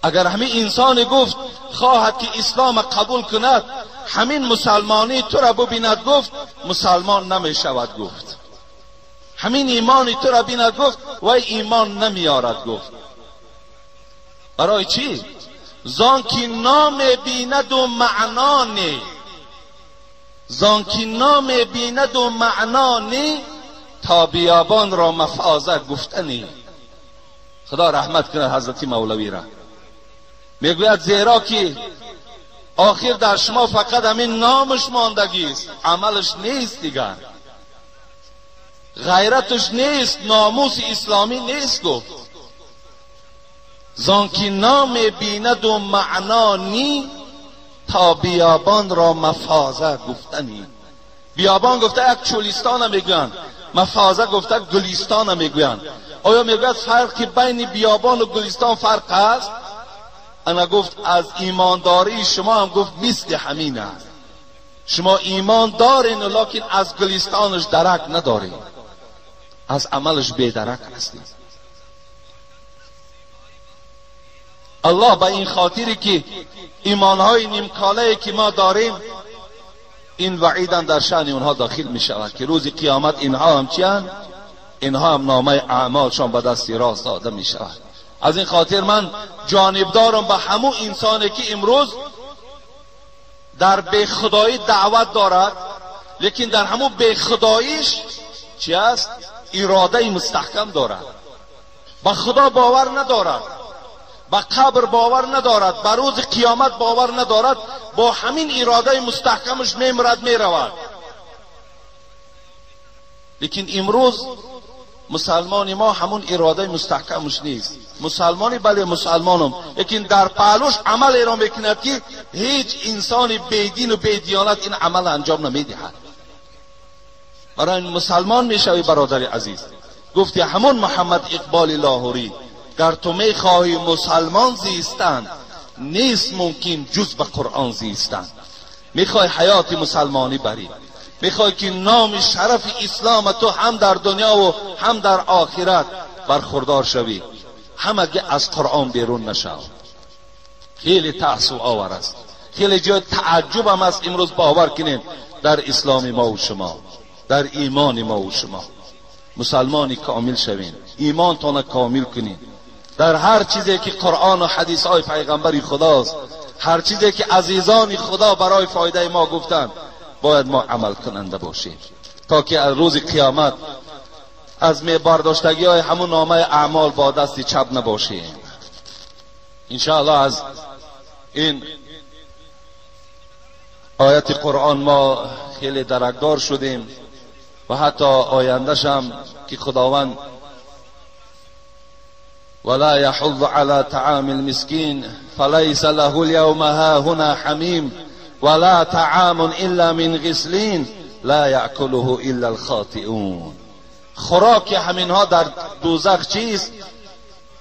اگر همین انسان گفت خواهد که اسلام قبول کند، همین مسلمانی تو را ببیند گفت مسلمان نمی شود گفت. همین ایمانی تو را بیند گفت وی ایمان نمیارد گفت. برای چی؟ زان که نام بیند و معنا نی، زان که نام بیند و معنا نی، تا بیابان را مفازه گفتنی. خدا رحمت کنه حضرت مولوی را. میگوید زیرا که آخر در شما فقط همین نامش ماندگی است، عملش نیست دیگر، غیرتش نیست، ناموس اسلامی نیست گفت. زان که نام بیند و معنا نی، تا بیابان را مفازه گفتنی. بیابان گفته یک چولیستان میگویند، مفازه گفته گلستان میگویند. آیا میگوید فرقی بین بیابان و گلستان فرق است؟ انا گفت از ایمانداری شما هم گفت مثل همین است. شما ایمان دارین لیکن از گلستانش درک ندارین، از عملش بیدرک هستین. الله به این خاطری که ایمانهای نیمکاله که ما داریم، این وعیدم در شأن اونها داخل می شود که روز قیامت اینها هم چیان؟ اینها هم نامه اعمالشان به دست راست داده می شود. از این خاطر من جانبدارم به همون انسانی که امروز در بی خدایی دعوت دارد، لیکن در همون بی خداییش چی است؟ اراده مستحکم دارد، به خدا باور ندارد، به قبر باور ندارد، به روز قیامت باور ندارد، با همین اراده مستحکمش میمرد میرود. لیکن امروز مسلمان ما همون اراده مستحکمش نیست. مسلمانی بله مسلمانم، لیکن در پهلوش عمل را میکند که هیچ انسان بیدین و بیدیانت این عمل انجام نمیدهد. برای مسلمان میشوی برادر عزیز. گفتی همون محمد اقبال لاهوری، گر تو میخواهی مسلمان زیستن، نیست ممکن جز به قرآن زیستن. میخوای حیات مسلمانی بری، میخوای که نام شرف اسلام تو هم در دنیا و هم در آخرت برخوردار شوی، همگی از قرآن بیرون نشو. خیلی تأسف آور است، خیلی جای تعجب هم است امروز باور کنیم در اسلام ما و شما، در ایمان ما و شما. مسلمانی کامل شوین، ایمانتان کامل کنین در هر چیزی که قرآن و حدیث های پیغمبر خداست، هر چیزی که عزیزان خدا برای فایده ما گفتند، باید ما عمل کننده باشیم تا که از روز قیامت از می برداشتگی های همون نامه اعمال با دست چپ نباشیم. انشاءالله از این آیت قرآن ما خیلی درکدار شدیم و حتی آینده‌ش هم که خداوند ولا يحض على طعام المسكين فليس له اليوم هاهنا حميم ولا طعام الا من غسلين لا يأكله الا الخاطئون. خوراک همینها در دوزخ چیست؟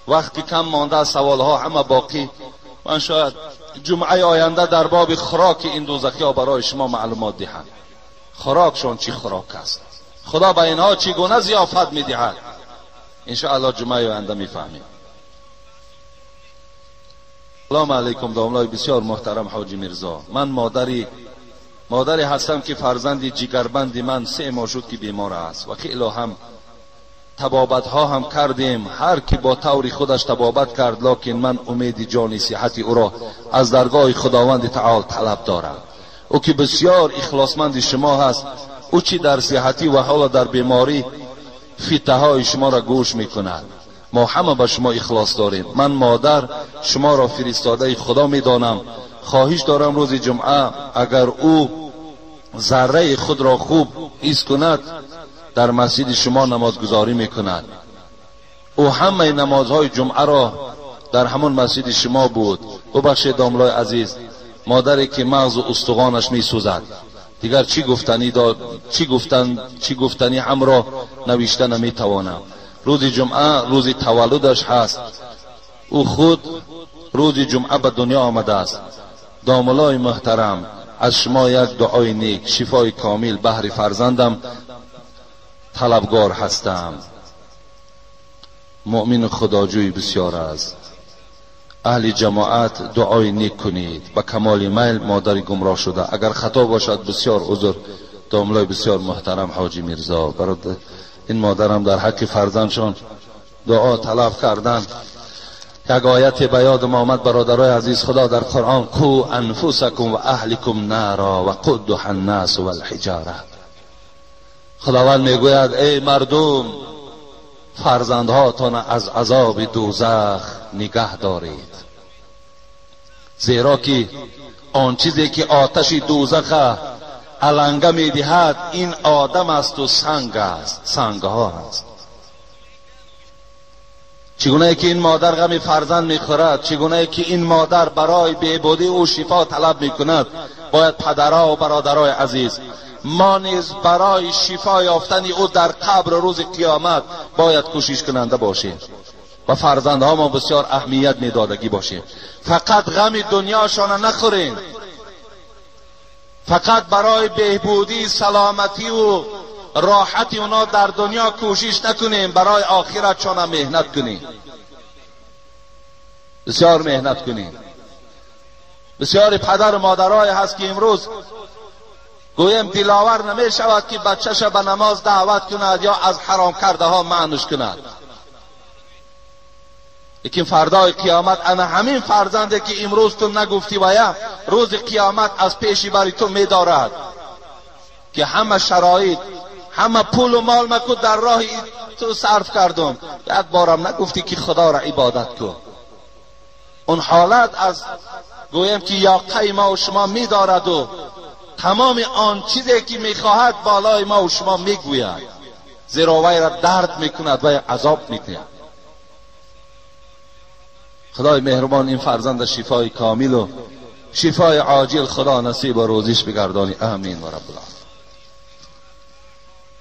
وقتی کم مانده از سوالها همه باقی. من شاید جمعه آینده در باب خوراک این دوزخی ها برای شما معلومات دهم. خوراکشون چی خوراک است، خدا به اینها چگونه ضیافت میدهد. انشاءالله جمعه آینده میفهمیم. سلام علیکم داملای بسیار محترم حاجی میرزا. من مادری هستم که فرزند جگربند من 3 ماه شد که بیمار است و خیلی هم طبابت ها هم کردیم، هر کی با طور خودش طبابت کرد، لکن من امید جان صحت او را از درگاه خداوند تعالی طلب دارم. او که بسیار اخلاصمند شما هست، او چی در صحتی و حالا در بیماری فیته های شما را گوش میکند. ما همه به شما اخلاص داریم. من مادر شما را فرستاده خدا میدانم. خواهش دارم روز جمعه اگر او ذره خود را خوب حس کند در مسجد شما نمازگذاری میکند. او همه نمازهای جمعه را در همان مسجد شما بود. ببخشید داملای عزیز، مادری که مغز و استخوانش میسوزد، دیگر چی گفتنی داد، چی گفتنی هم را نوشته نمیتوانم. روز جمعه روز تولدش هست، او خود روز جمعه به دنیا آمده است. داملای محترم، از شما یک دعای نیک، شفای کامل بهر فرزندم طلبگار هستم. مؤمن خداجوی بسیار است. اهل جماعت دعای نیک کنید. با کمال میل مادر گمراه شده. اگر خطا باشد بسیار عذر. داملای بسیار محترم حاجی میرزا، برای این مادرم در حق فرزندشان دعا طلب کردن. یک آیت به یادم آمد برادرای عزیز، خدا در قرآن کو انفسکم و اهلکم نارا و قدها الناس والحجاره. خداوند میگوید ای مردم، فرزندهاتان از عذاب دوزخ نگه دارید، زیرا که آن چیزی که آتش دوزخ علنگه میدهد این آدم است و سنگ است، سنگها است. چگونه که این مادر غم فرزند میخورد، چگونه که این مادر برای بهبودی او شفا طلب میکند، باید پدرها و برادرای عزیز ما نیز برای شفا یافتن او در قبر روز قیامت باید کوشش کننده باشیم و فرزندها ما بسیار اهمیت میدادگی باشیم. فقط غم دنیاشان نخوریم، فقط برای بهبودی سلامتی و راحت اونا در دنیا کوشش نکنیم، برای آخرتشان مهنت کنیم، بسیار مهنت کنیم. بسیار پدر و مادرای هست که امروز گویم دلاور نمی شود که بچه‌ش به نماز دعوت کند یا از حرام کرده ها منعش کند، لیکن فردای قیامت انا همین فرزنده که امروز تو نگفتی و یا روز قیامت از پیشی بری تو میدارد که همه شرایط، همه پول و مال مکو در راه تو صرف کردم، یک بارم نگفتی که خدا را عبادت کن. اون حالت از گویم که یاقه ما و شما میدارد و تمام آن چیزی که میخواهد بالای ما و شما میگوید، زیرا وی را درد میکند و عذاب میکند. خدای مهربان این فرزند شفای کامل و شفای عاجل خدا نصیب و روزیش بگردانی، آمین و رب العالمین.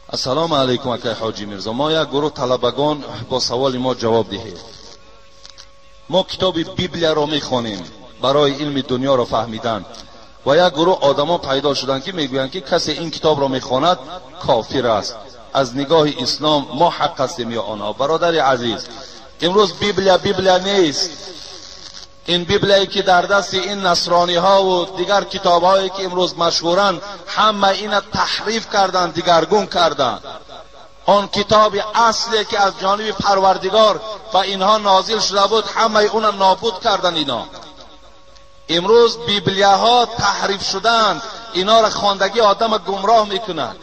السلام علیکم اکای حاجی میرزا، ما یک گروه طلبگان با سوال ما جواب دهید. ما کتاب بیبلیا را میخوانیم برای علم دنیا را فهمیدن و یک گروه آدما پیدا شدند که میگویند که کسی این کتاب را میخواند کافر است. از نگاه اسلام ما حق هستیم یا آنها؟ برادر عزیز، امروز بیبلیا بیبلیا نیست. این بیبلیایی که در دست این نصرانی ها و دیگر کتاب هایی که امروز مشهورند، همه اینا تحریف کردند، دیگرگون کردند. آن کتاب اصلی که از جانب پروردگار و اینها نازل شده بود، همه اونا نابود کردند. اینا امروز بیبلیاها تحریف شدند، اینا را خواندگی آدم گمراه میکنند.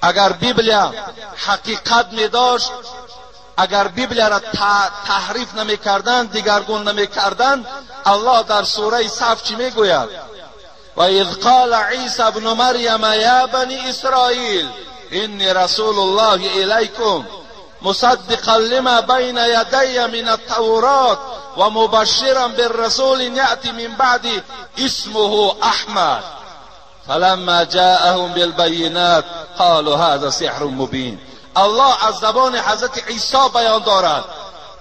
اگر بیبلیا حقیقت میداشت، اگر بیبلیا را تحریف نمیکردند، دیگرگون نمیکردند، الله در سوره صف چی میگوید؟ و اذ قال عیسی ابن مریم یا بنی اسرائیل انی رسول الله الیکم مصدقا لما بین یدی من التورات و مبشرا بالرسول یأتی من بعد اسمه احمد فلما جاءهم بالبینات قالوا هذا سحر مبین. الله از زبان حضرت عیسی بیان دارد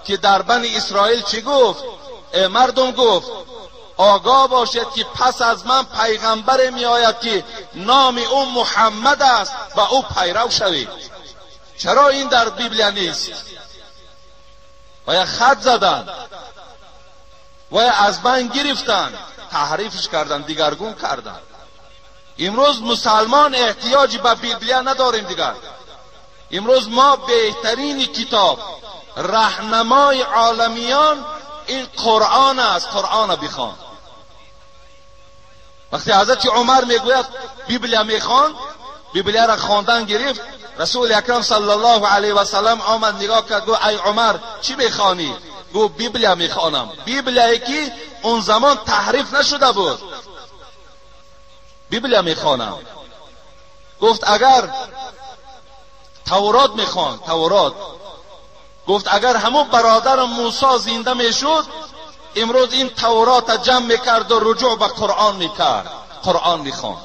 که در بنی اسرائیل چی گفت؟ ای مردم، گفت آگاه باشید که پس از من پیغمبر می آید که نام او محمد است و او پیرو شوید. چرا این در بیبلیا نیست؟ و یا خط زدن و یا از من گرفتن، تحریفش کردن، دیگرگون کردن. امروز مسلمان احتیاجی به بیبلیا نداریم دیگر. امروز ما بهترین کتاب، رهنمای عالمیان این قرآن است. قرآن بخوان. وقتی حضرت عمر میگوید بیبلیا میخوان، بیبلیا را خواندن گرفت، رسول اکرم صلی الله علیه و سلم آمد نگاه کرد، گفت ای عمر چی میخوانی؟ گفت بیبلیا میخوانم. بیبلیایی که اون زمان تحریف نشده بود، بیبلیا میخوانم. گفت اگر تورات میخوان، تورات. گفت اگر همون برادر موسی زنده میشد، امروز این تورات جمع میکرد و رجوع به قرآن میکرد، قرآن میخوان.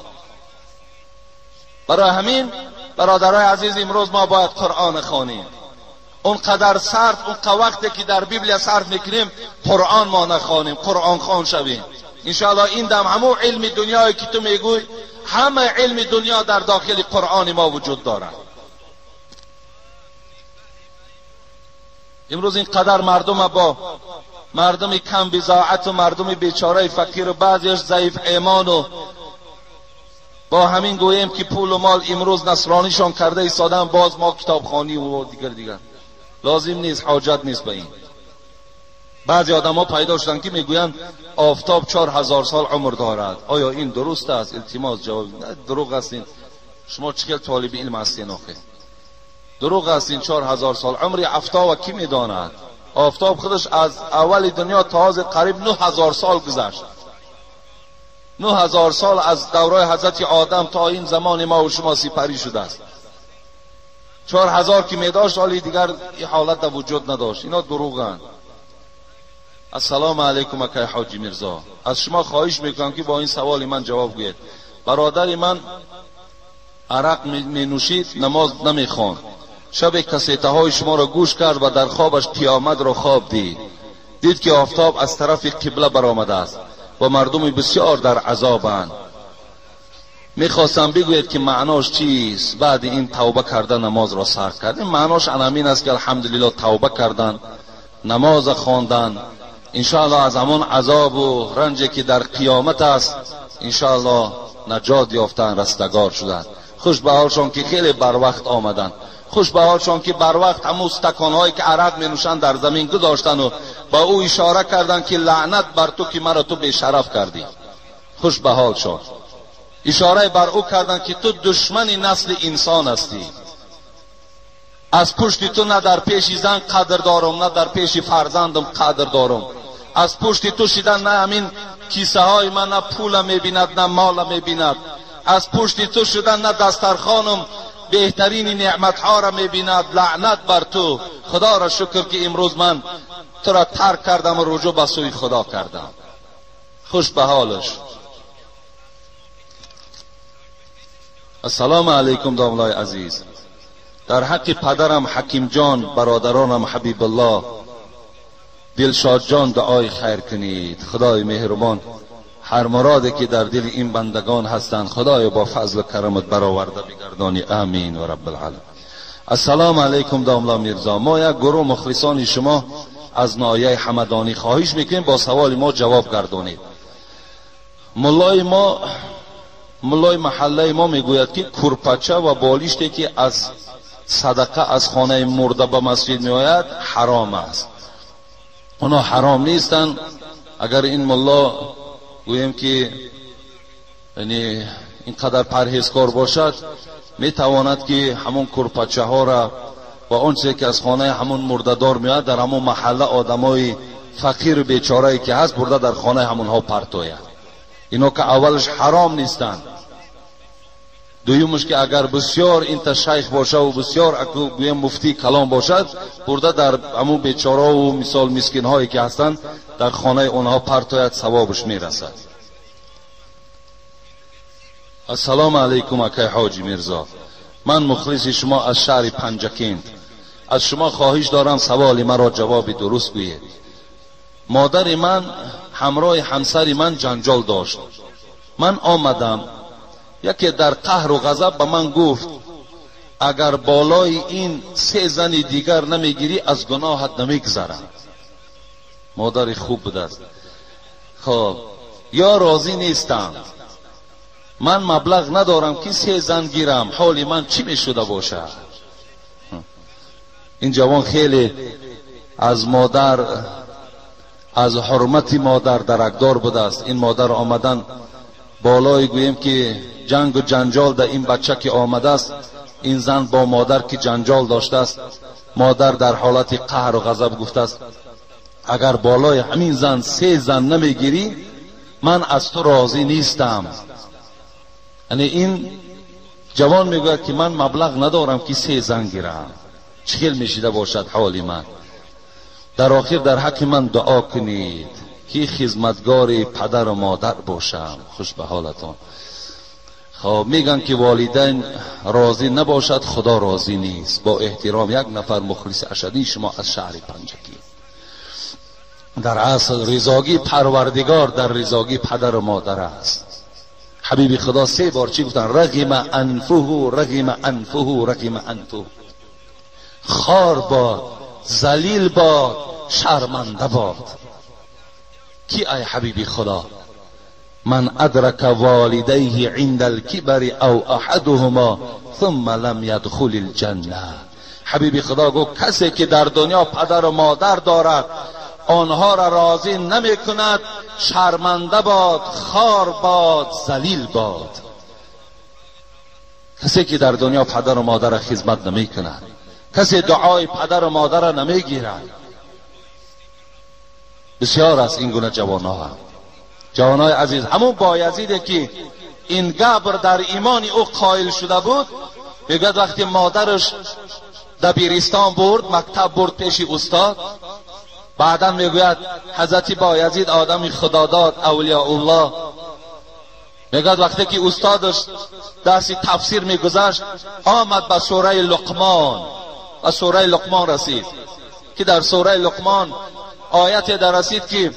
برای همین برادرای عزیز، امروز ما باید قرآن خوانیم. اونقدر صرف، اون وقتی که در بیبلیا صرف میکنیم، قرآن ما نخوانیم، قرآن خوان شویم. انشاءالله این دم همون علم دنیایی که تو میگوی، همه علم دنیا در داخل قرآن ما وجود دارد. امروز این قدر مردم با مردم کم بضاعت و مردم بیچاره فقیر و بعضیش ضعیف ایمان و با همین گوییم که پول و مال امروز نصرانیشان کرده ایستادن، باز ما کتابخوانی و دیگر لازم نیست، حاجت نیست به این. بعضی آدم ها پیدا شدن که میگویند آفتاب 4000 سال عمر دارد. آیا این درست است؟ التماس جواب. نه، دروغ هستین. شما چقدر طالب علم هستین آخه. دروغ هستین. 4000 سال عمر آفتاب کی میداند؟ آفتاب خودش از اول دنیا تا حاضر قریب 9000 سال گذشت. 9000 سال از دورای حضرت آدم تا این زمان ما و شما سپری شده است. 4000 که میداشت حالی دیگر این حالت در وجود نداشت. اینا دروغن. السلام علیکم اکای حاجی میرزا، از شما خواهش میکنم که با این سوال من جواب گویید. برادر من عرق می نوشید، نماز نمیخواند. شب کسیته های شما را گوش کرد و در خوابش قیامت را خواب دید. دید که آفتاب از طرف قبله برآمده است و مردم بسیار در عذابند. میخواستم بگوید که معناش چیست؟ بعد این توبه کردن نماز را سر کرد. این معناش همین است که الحمدلله توبه کردن، نماز خواندن، انشاءالله از همان عذاب و رنجی که در قیامت است انشاءالله نجات یافتن، رستگار شدند. خوش به حالشان که خیلی بر وقت آمدن. خوش به حالشان که بر وقت همون استکانهایی که عرق می نوشند در زمین گذاشتن و با او اشاره کردن که لعنت بر تو که مرا تو بی‌شرف کردی. خوش به حالشان. اشاره بر او کردن که تو دشمن نسل انسان هستی. از پشت تو نه در پیش زن قدر دارم، نه در پیش فرزندم قدر دارم. از پشت تو شدن نه همین کیسه های من نه پول میبیند نه مال میبیند. از پشت تو شدن نه دسترخوانم بهترین نعمت ها را میبیند. لعنت بر تو. خدا را شکر که امروز من تو را ترک کردم و رجوع به سوی خدا کردم. خوش به حالش. السلام علیکم داملای عزیز. در حق پدرم حکیم جان، برادرانم حبیب الله، دلشاد جان دعای خیر کنید. خدای مهربان هر مرادی که در دل این بندگان هستند خدای با فضل و کرمت برآورده بگردانی. آمین و رب العالمین. السلام علیکم داملا میرزا. ما یک گروه مخلصان شما از ناحیه حمدانی خواهش میکنیم با سوال ما جواب گردانید. ملای محله ما میگوید که کرپچه و بالشتی که از صدقه از خانه مرده به مسجد میآید حرام است. اونا حرام نیستن. اگر این ملا گوییم که یعنی اینقدر پرهیزکار باشد میتواند که همون کرپچه ها را و اون چیزی که از خانه همون مرده‌دار میاد در همون محله آدمای فقیر و بیچاره که هست برده در خانه همونها پرتوید. اینا که اولش حرام نیستند. دویمش که اگر بسیار این تا شیخ باشه و بسیار گویم مفتی کلام باشد برده در همون بیچاره و مثال مسکین هایی که هستند در خانه اونها پرتاید، ثوابش میرسد. السلام علیکم اکای حاجی میرزا. من مخلص شما از شهر پنجکند. از شما خواهش دارم سوال مرا جواب درست گویید. مادر من همراه همسر من جنجال داشت. من آمدم، یکی در قهر و غضب به من گفت اگر بالای این 3 زن دیگر نمیگیری از گناهت نمیگذرم. مادر خوب بوده است. خب یا راضی نیستم، من مبلغ ندارم که 3 زن گیرم، حال من چی می شده باشد؟ این جوان خیلی از مادر، از حرمت مادر درکدار بوده است. این مادر آمدن بالای گوییم که جنگ و جنجال در این بچه که آمده است، این زن با مادر که جنجال داشته است، مادر در حالت قهر و غضب گفته است اگر بالای همین زن 3 زن نمیگیری من از تو راضی نیستم. یعنی این جوان میگوید که من مبلغ ندارم که 3 زن گیرم، چخیل میشیده باشد حال من. در آخر در حق من دعا کنید که خدمتگار پدر و مادر باشم. خوش به حالتان. خب میگن که والدین راضی نباشد خدا راضی نیست. با احترام یک نفر مخلص اشدی شما از شهر پنجکی. در اصل رضاگی پروردگار در رضاگی پدر و مادر است. حبیب خدا 3 بار چی گفتن؟ رغم انفه رغم انفه رغم انفه. خار باد ذلیل باد، شرمنده باد. کی ای حبیبی خدا؟ من ادرک والدیه عند الکبر او احدهما ثم لم یدخل الجنه. حبیبی خدا گفت کسی که در دنیا پدر و مادر دارد آنها را راضی نمی کند، شرمنده باد، خار باد، ذلیل باد. کسی که در دنیا پدر و مادر را خدمت نمی کند، کسی دعای پدر و مادر را نمی گیرد. بسیار است این گونه جوانها هم. جوانای عزیز، همون بایزیده که این گبر در ایمان او قائل شده بود، میگوید وقتی مادرش دبیرستان برد، مکتب برد پیش استاد، بعدا میگوید حضرت بایزید آدم خداداد اولیاء الله، میگوید وقتی که استادش درس تفسیر میگذشت آمد به سوره لقمان، به سوره لقمان رسید که در سوره لقمان آیت در رسید که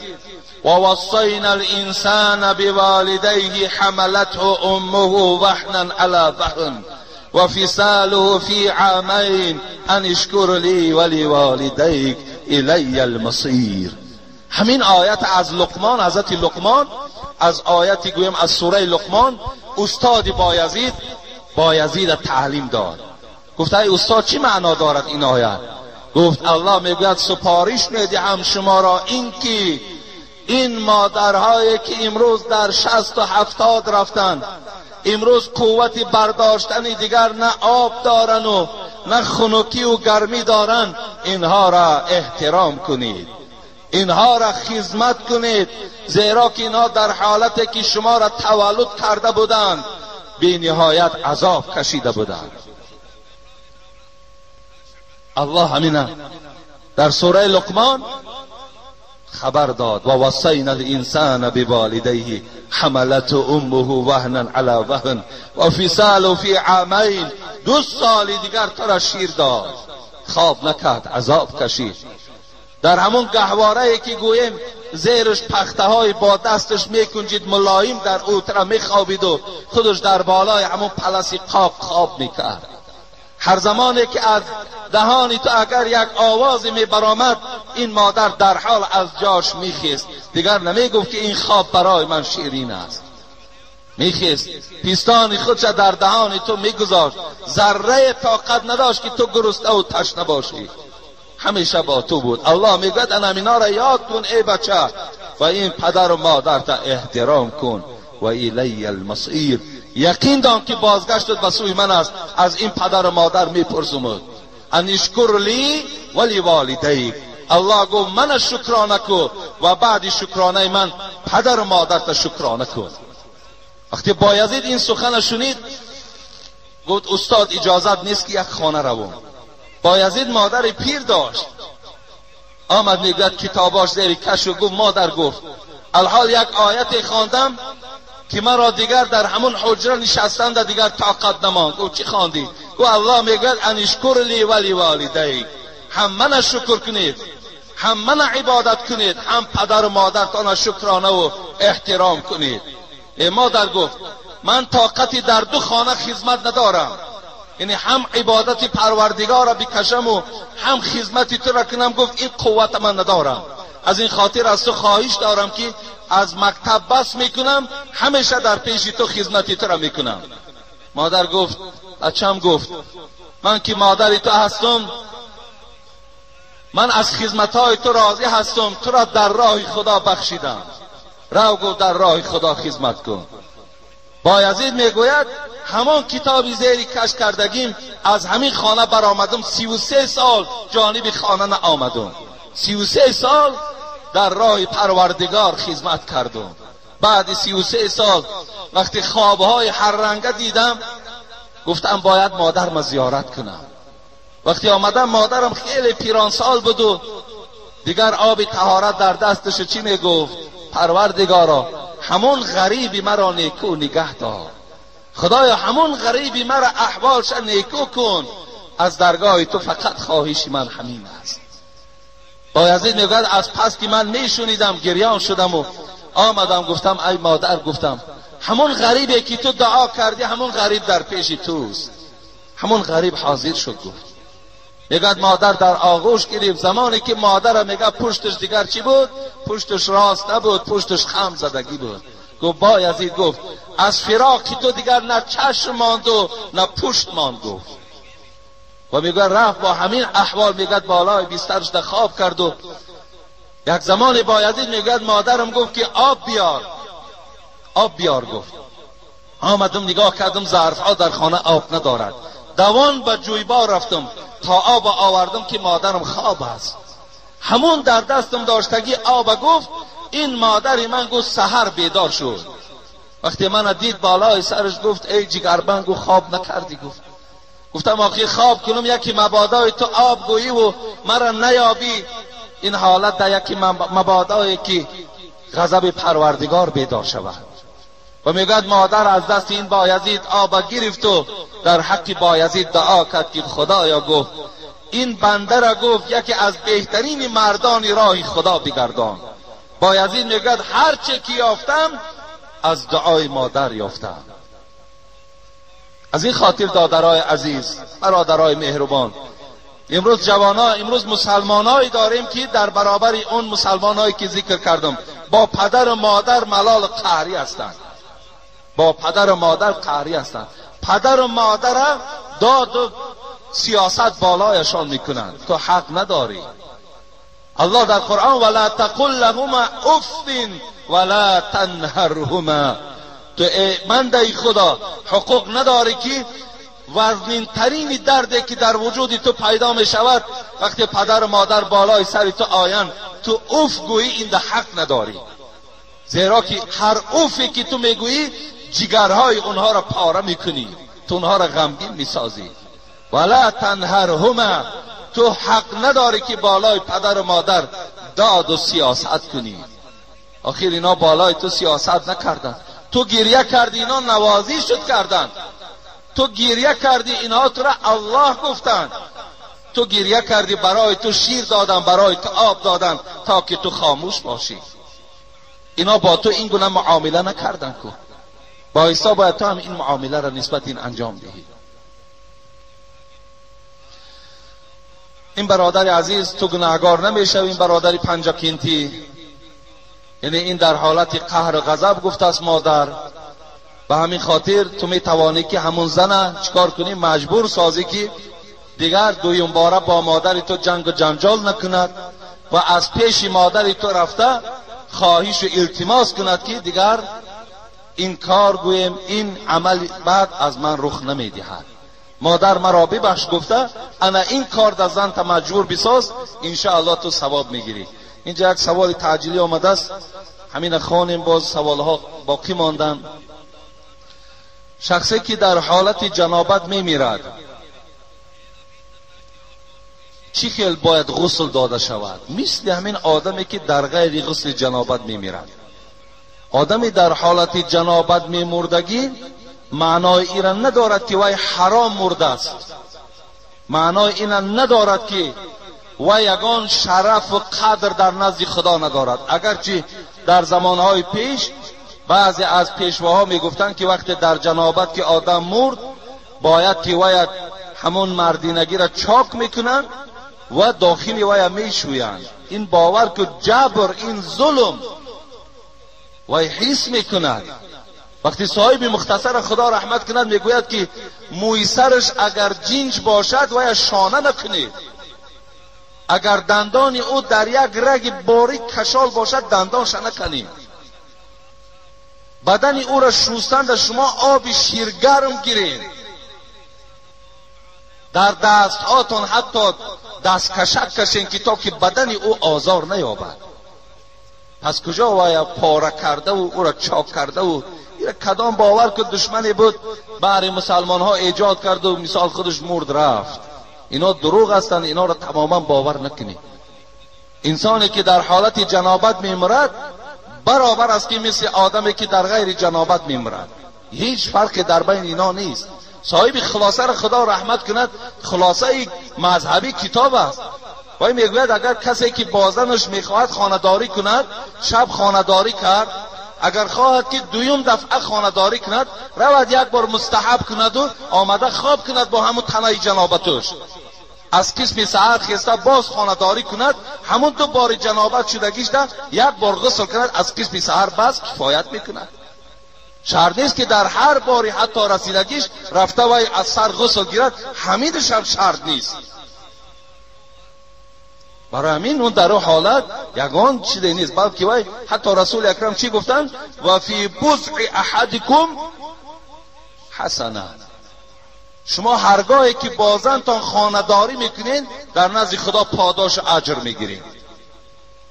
ووصینا الانسان بوالدیه حملته امه وهنا علی وهن وفصاله فی عامین ان اشکر لی ولوالدیک الی المصیر. همین آیت از لقمان، حضرت لقمان، از آیتی گویم از سوره لقمان، استاد بایزید تعلیم داد. گفت ای استاد چی معنا دارد این آیت؟ گفت الله میگوید سپارش میدهم شما را این که این مادرهایی که امروز در 60 و 70 رفتند، امروز قوت برداشتن دیگر نه آب دارن و نه خنکی و گرمی دارن، اینها را احترام کنید، اینها را خدمت کنید، زیرا که اینها در حالتی که شما را تولد کرده بودند بی نهایت عذاب کشیده بودند. الله همینه در سوره لقمان خبر داد و وصینا الانسان بوالدیه حملته امه وهنا علی وهن و فصاله فی عامین. 2 سال دیگر تو را شیر داد، خواب نکرد، عذاب کشید. در همون گهواره که گوییم زیرش پخته های با دستش میکنجید ملایم، در او تره میخوابید و خودش در بالای همون پلسی قاب خواب میکرد. هر زمانی که از دهانی تو اگر یک آوازی می برآمد، این مادر در حال از جاش میخیست، دیگر نمیگفت که این خواب برای من شیرین است. میخیست، پیستان خودش در دهان تو میگذاشت، ذره طاقت نداشت که تو گرسنه و تشنه باشی، همیشه با تو بود. الله میگوید انا اینا را یاد کن ای بچه و این پدر و مادر تا احترام کن. و الی المصیر، یقین دان که بازگشتت به سوی من است، از این پدر و مادر میپرسم. ان اشکر لی ولی والدیک، الله گفت من شکرانه کن و بعد شکرانه من پدر و مادرت شکرانه کن. وقتی بایزید این سخن شنید گفت استاد اجازت نیست که یک خانه روم. بایزید مادر پیر داشت، آمد میگوید کتاباش زیر کش و گفت مادر، گفت الحال یک آیت خواندم که مرا دیگر در همون حجره نشستن در دیگر طاقت نماند. گفت چی خواندی؟ گفت الله میگوید ان اشکر لی ولی والدیک، هم من شکر کنید، هم من عبادت کنید، هم پدر و مادرتان شکرانه و احترام کنید. ای مادر، گفت من طاقتی در 2 خانه خدمت ندارم، یعنی هم عبادت پروردگار را بکشم و هم خدمت تو را کنم. گفت این قوت من ندارم، از این خاطر از تو خواهش دارم که از مکتب بس میکنم، همیشه در پیش تو خدمت تو را میکنم. مادر گفت بچم، گفت من که مادر تو هستم، من از خدمتهای تو راضی هستم، تو را در راه خدا بخشیدم، رو گفت در راه خدا خدمت کن. بایزید میگوید همان کتابی زیری کش کردگیم از همین خانه برآمدم، 33 سال جانب خانه نآمدم، 33 سال در راه پروردگار خدمت کردم. بعد 33 سال وقتی خوابهای هر رنگه دیدم گفتم باید مادرم زیارت کنم. وقتی آمدم مادرم خیلی پیرانسال بود و دیگر آب طهارت در دستش چی میگفت؟ پروردگارا همون غریبی مرا نیکو نگه دار، خدایا همون غریبی مرا احوالش نیکو کن، از درگاه تو فقط خواهش من همین است. بایزید میگوید از پس که من میشنیدم گریان شدم و آمدم گفتم ای مادر، گفتم همون غریبی که تو دعا کردی همون غریب در پیش توست. همون غریب حاضر شد، گفت میگه مادر در آغوش گرفت. زمانی که مادر میگه پشتش دیگر چی بود؟ پشتش راست نبود، پشتش خم زدگی بود. گفت بایزید گفت از فراق تو دیگر نه چشم ماند و نه پشت ماند. گفت و میگه رفت با همین احوال، میگه بالای بسترش در خواب کرد. و یک زمان بایزید میگه مادرم گفت که آب بیار، آب بیار. گفت آمدم نگاه کردم ظرفها در خانه آب ندارد. دوان به جویبار رفتم تا آب آوردم که مادرم خواب است. همون در دستم داشتگی آب. گفت این مادر من گفت سحر بیدار شد. وقتی من دید بالای سرش گفت ای جگربند، گفت خواب نکردی؟ گفت گفتم آخی خواب کنم یکی مبادای تو آب گویی و مرا نیابی. این حالت در یکی مبادایی که غضب پروردگار بیدار شود. و میگوید مادر از دست این بایزید آب گرفت و در حق بایزید دعا کرد که خدایا، گفت این بنده را گفت یکی از بهترین مردان راه خدا بگردان. بایزید میگوید هر چه که یافتم از دعای مادر یافتم. از این خاطر دادرای عزیز، برادرای مهربان، امروز جوانا، امروز مسلمانایی داریم که در برابر اون مسلمانایی که ذکر کردم با پدر و مادر ملال قهری هستند. با پدر و مادر قهری هستند. پدر و مادر داد و سیاست بالایشان میکنند. تو حق نداری. الله در قرآن ولا تقل لهما اف ولا تنهرهما. تو ای بنده خدا حقوق نداری که وزنین ترین دردی که در وجود تو پیدا می شود وقتی پدر و مادر بالای سر تو آیند تو اوف گویی، این ده حق نداری. زیرا که هر اوفی که تو میگویی جگرهای اونها را پاره میکنی، تو اونها را غمگین میسازی. ولا تنهرهما، تو حق نداری که بالای پدر و مادر داد و سیاست کنی. آخر اینا بالای تو سیاست نکردن. تو گریه کردی اینا نوازی شد کردن. تو گریه کردی اینها تو را الله گفتن. تو گریه کردی برای تو شیر دادن، برای تو آب دادن تا که تو خاموش باشی. اینا با تو این گونه معامله نکردن که با حساب باید تو هم این معامله را نسبت این انجام دهی. این برادر عزیز تو گناهگار نمیشوی. این برادر پنجاکینتی، یعنی این در حالت قهر و غضب گفت است مادر. به همین خاطر تو میتوانی که همون زنه چیکار کنی؟ مجبور سازی که دیگر دویم باره با مادر تو جنگ و جنجال نکند و از پیش مادر تو رفته خواهش و التماس کند که دیگر این کار گویم این عمل بعد از من رخ نمیدهد. مادر مرا ببخش گفته انا این کار در زن تا مجبور بساز، انشاءالله تو ثواب میگیری. اینجا یک سوال تعجیلی آمده است، همین خانیم باز سوالها باقی ماندن. شخصی که در حالت جنابت میمیرد چی خیل باید غسل داده شود؟ مثل همین آدمی که در غیر غسل جنابت میمیرد. آدمی در حالت جنابت میمردگی معنای این ندارد که وی حرام مرده است، معنای این ندارد که وی یگان شرف و قدر در نزد خدا ندارد. اگرچه در زمانهای پیش بعضی از پیشواها میگفتند که وقتی در جنابت که آدم مرد باید که وی همون مردینگی را چاک میکنند و داخل وی میشویند. این باور که جبر، این ظلم وی حس میکند. وقتی صاحب مختصر خدا رحمت کند میگوید که موی سرش اگر جینج باشد وی شانه نکنید، اگر دندان او در یک رگ باریک کشال باشد دندانش نکنید، بدن او را شستن شما آب شیرگرم گیرید، در دست هاتون حتی دست کشک کشین که تا که بدن او آزار نیابد. پس کجا وای پاره کرده و او را چاک کرده و کدام باور که دشمنی بود برای مسلمان ها ایجاد کرد و مثال خودش مرد رفت. اینا دروغ هستند، اینا را تماما باور نکنید. انسانی که در حالت جنابت میمرد برابر است که مثل آدمی که در غیر جنابت میمرد، هیچ فرقی در بین اینا نیست. صاحب خلاصه را خدا رحمت کند، خلاصه مذهبی کتاب است. وای میگوید اگر کسی که با زنش میخواهد خانه‌داری کند، شب خانه‌داری کرد، اگر خواهد که دویم دفعه خانه‌داری کند، رود یک بار مستحب کند و آمده خواب کند با همون تنه جنابتش. از قسم سحر خسته باز خانه‌داری کند، همون 2 بار جنابت شدگیش ده 1 بار غسل کند، از قسم سحر بس کفایت میکند. شرط نیست که در هر باری حتی رسیدگیش رفته وای از سر غسل گیرد، همینش هم شرط نیست. برای همین اون در حالت یگان چیزی نیست، بلکه وای حتی رسول اکرم چی گفتن؟ و فی بضع احدکم حسنه. شما هرگاهی که بازنتان خانه‌داری میکنین در نزد خدا پاداش اجر میگیرین،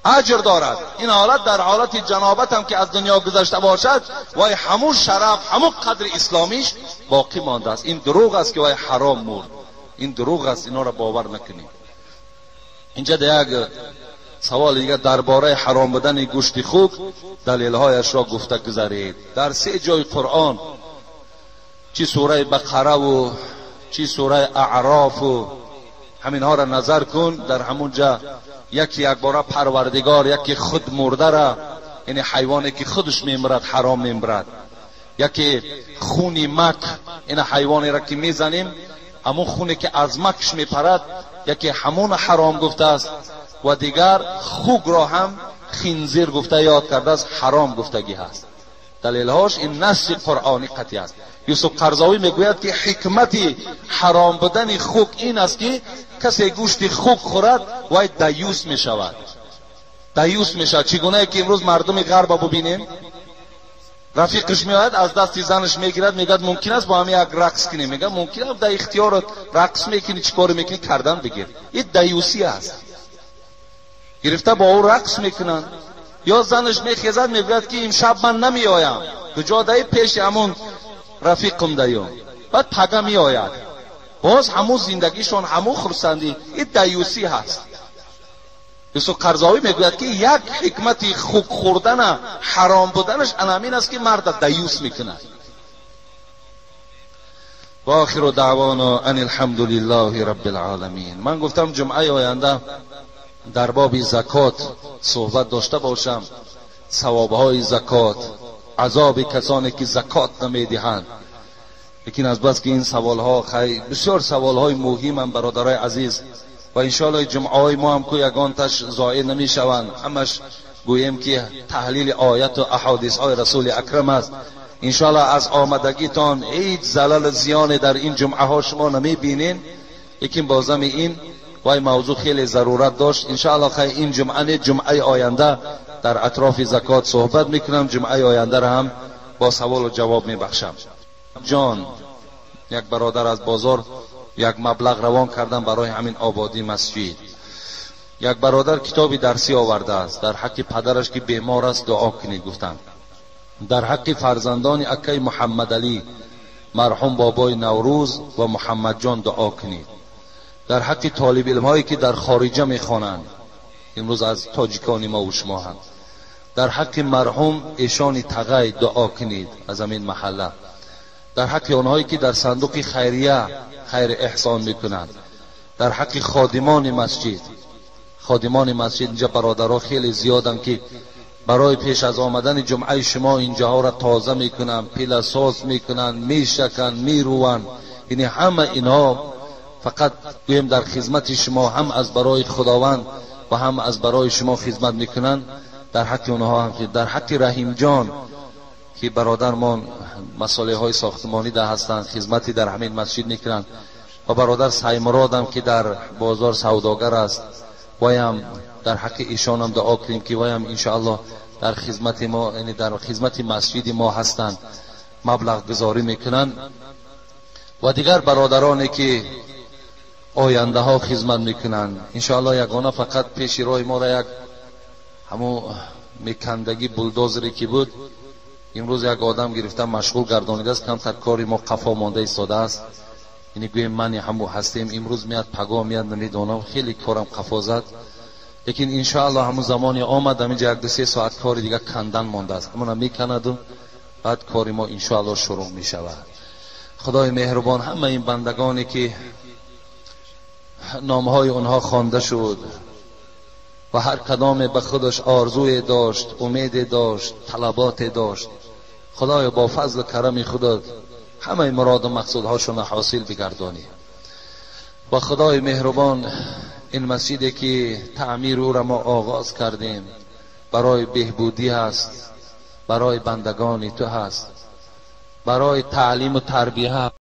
اجر دارد. این حالت در حالت جنابت هم که از دنیا گذشته باشد، وای همون شرف، همون قدر اسلامیش باقی مانده است. این دروغ است که وای حرام مرد، این دروغ است، اینا را باور نکنید. اینجا یک سوال دیگه درباره حرام بودن گوشت خوک دلیلهایش را گفته گذارید. در 3 جای قرآن، چی سوره بقره و چی سوره اعراف و همینها را نظر کن، در همونجا یکی یک باره پروردگار یکی خود مرده را، یعنی حیوانی که خودش میمرد حرام میمرد، یکی خونی مک، این حیوانی را که میزنیم همون خونی که از مکش میپرد یکی همون حرام گفته است، و دیگر خوک را هم خنزیر گفته یاد کرده است، حرام گفتگی هست. دلیلهاش این نص قرآنی قطعی است. یوسف قرضاوی میگوید که حکمت حرام بودن خوک این است که کسی گوشت خوک خورد وای دیوس میشود، دیوس میشود. چگونه که امروز مردم غرب ببینیم، رفیقش میآید از دست زنش میگیرد، میگه ممکن است با هم یک رقص کنیم، میگه ممکن است در اختیارت رقص میکنی، چیکار میکنی کردن بگیر. این دیوسی است، گرفته با او رقص میکنن. یا زنش میخیزد میگوید که امشب من نمیآیم، کجا دایی پیش همون رفیقم دایم، بعد پگه میآید، باز همون زندگیشون همون خرسندی. این دیوسی هست. یوسف قرضاوی میگوید که یک حکمت خوک خوردن حرام بودنش همین است که مرد دیوس میکند. و آخر دعوانا ان الحمد لله رب العالمین. من گفتم جمعه آینده در باب زکات صحبت داشته باشم، ثوابهای زکات، عذاب کسانی که زکات نمیدهند. لیکن از بس که این سوالها خیلی بسیار سوالهای مهم هم برادرای عزیز، و انشاءالله جمعه های ما هم که یگان تش ضایع نمیشوند، همش گوییم که تحلیل آیت و احادیث های رسول اکرم است. انشاءالله از آمدگیتان هیچ زلل زیان در این جمعه ها شما نمیبینین، لیکن بازم این وای موضوع خیلی ضرورت داشت. انشاءالله خیلی این جمعه، جمعه آینده در اطراف زکات صحبت میکنم، جمعه آینده را هم با سوال و جواب میبخشم. جان یک برادر از بازار یک مبلغ روان کردن برای همین آبادی مسجد. یک برادر کتابی درسی آورده است در حق پدرش که بیمار است دعا کنید گفتند. در حق فرزندان اکای محمد علی مرحوم بابای نوروز و محمد جان دعا کنید. در حق طالب علم هایی که در خارجه میخوانند امروز از تاجیکان ما و شما هم، در حق مرحوم ایشان تغی دعا کنید از همین محله. در حق آنهایی که در صندوق خیریه خیر احسان میکنند، در حق خادمان مسجد، خادمان مسجد اینجا برادرها خیلی زیادن که برای پیش از آمدن جمعه شما اینجاها را تازه میکنن، پیلاساز میکنن، میشکن، میروان، یعنی همه اینها فقط گویم در خدمت شما، هم از برای خداوند و هم از برای شما خدمت میکنن. در حق اونها هم، در حق رحیم جان که برادرمان مسئله های ساختمانی در هستند، خدمتی در همین مسجد میکنن، و برادر سیمراد هم که در بازار سوداگر است، وایم در حق ایشان هم دعا کنیم که وایم انشاءالله در خدمت ما، یعنی در خدمت مسجد ما هستند، مبلغ گذاری میکنن. و دیگر برادرانی که آینده ها خدمت میکنن انشاءالله. یگانه فقط پیش راه ما را یک همو میکندگی بولدوزری که بود امروز یک آدم گرفته مشغول گردانیده است، کمتر کاری ما قفا مانده ایستاده است. یعنی گویم من همو هستیم، امروز میاد پگاه میاد نمیدونم، خیلی کارم قفا زد، لیکن انشاءالله همون زمانی آمد همینجا یک دو سه ساعت کار دیگه کندن مانده است، همون میکند و بعد کاری ما انشاءالله شروع میشود. خدای مهربان همه این بندگانی که نامهای آنها خوانده شد و هر کدام به خودش آرزوی داشت، امید داشت، طلبات داشت، خدای با فضل و کرم خودت همه مراد و مقصودهاشون حاصل بگردانی. و خدای مهربان، این مسجدی که تعمیر او را ما آغاز کردیم برای بهبودی هست، برای بندگان تو هست، برای تعلیم و تربیه.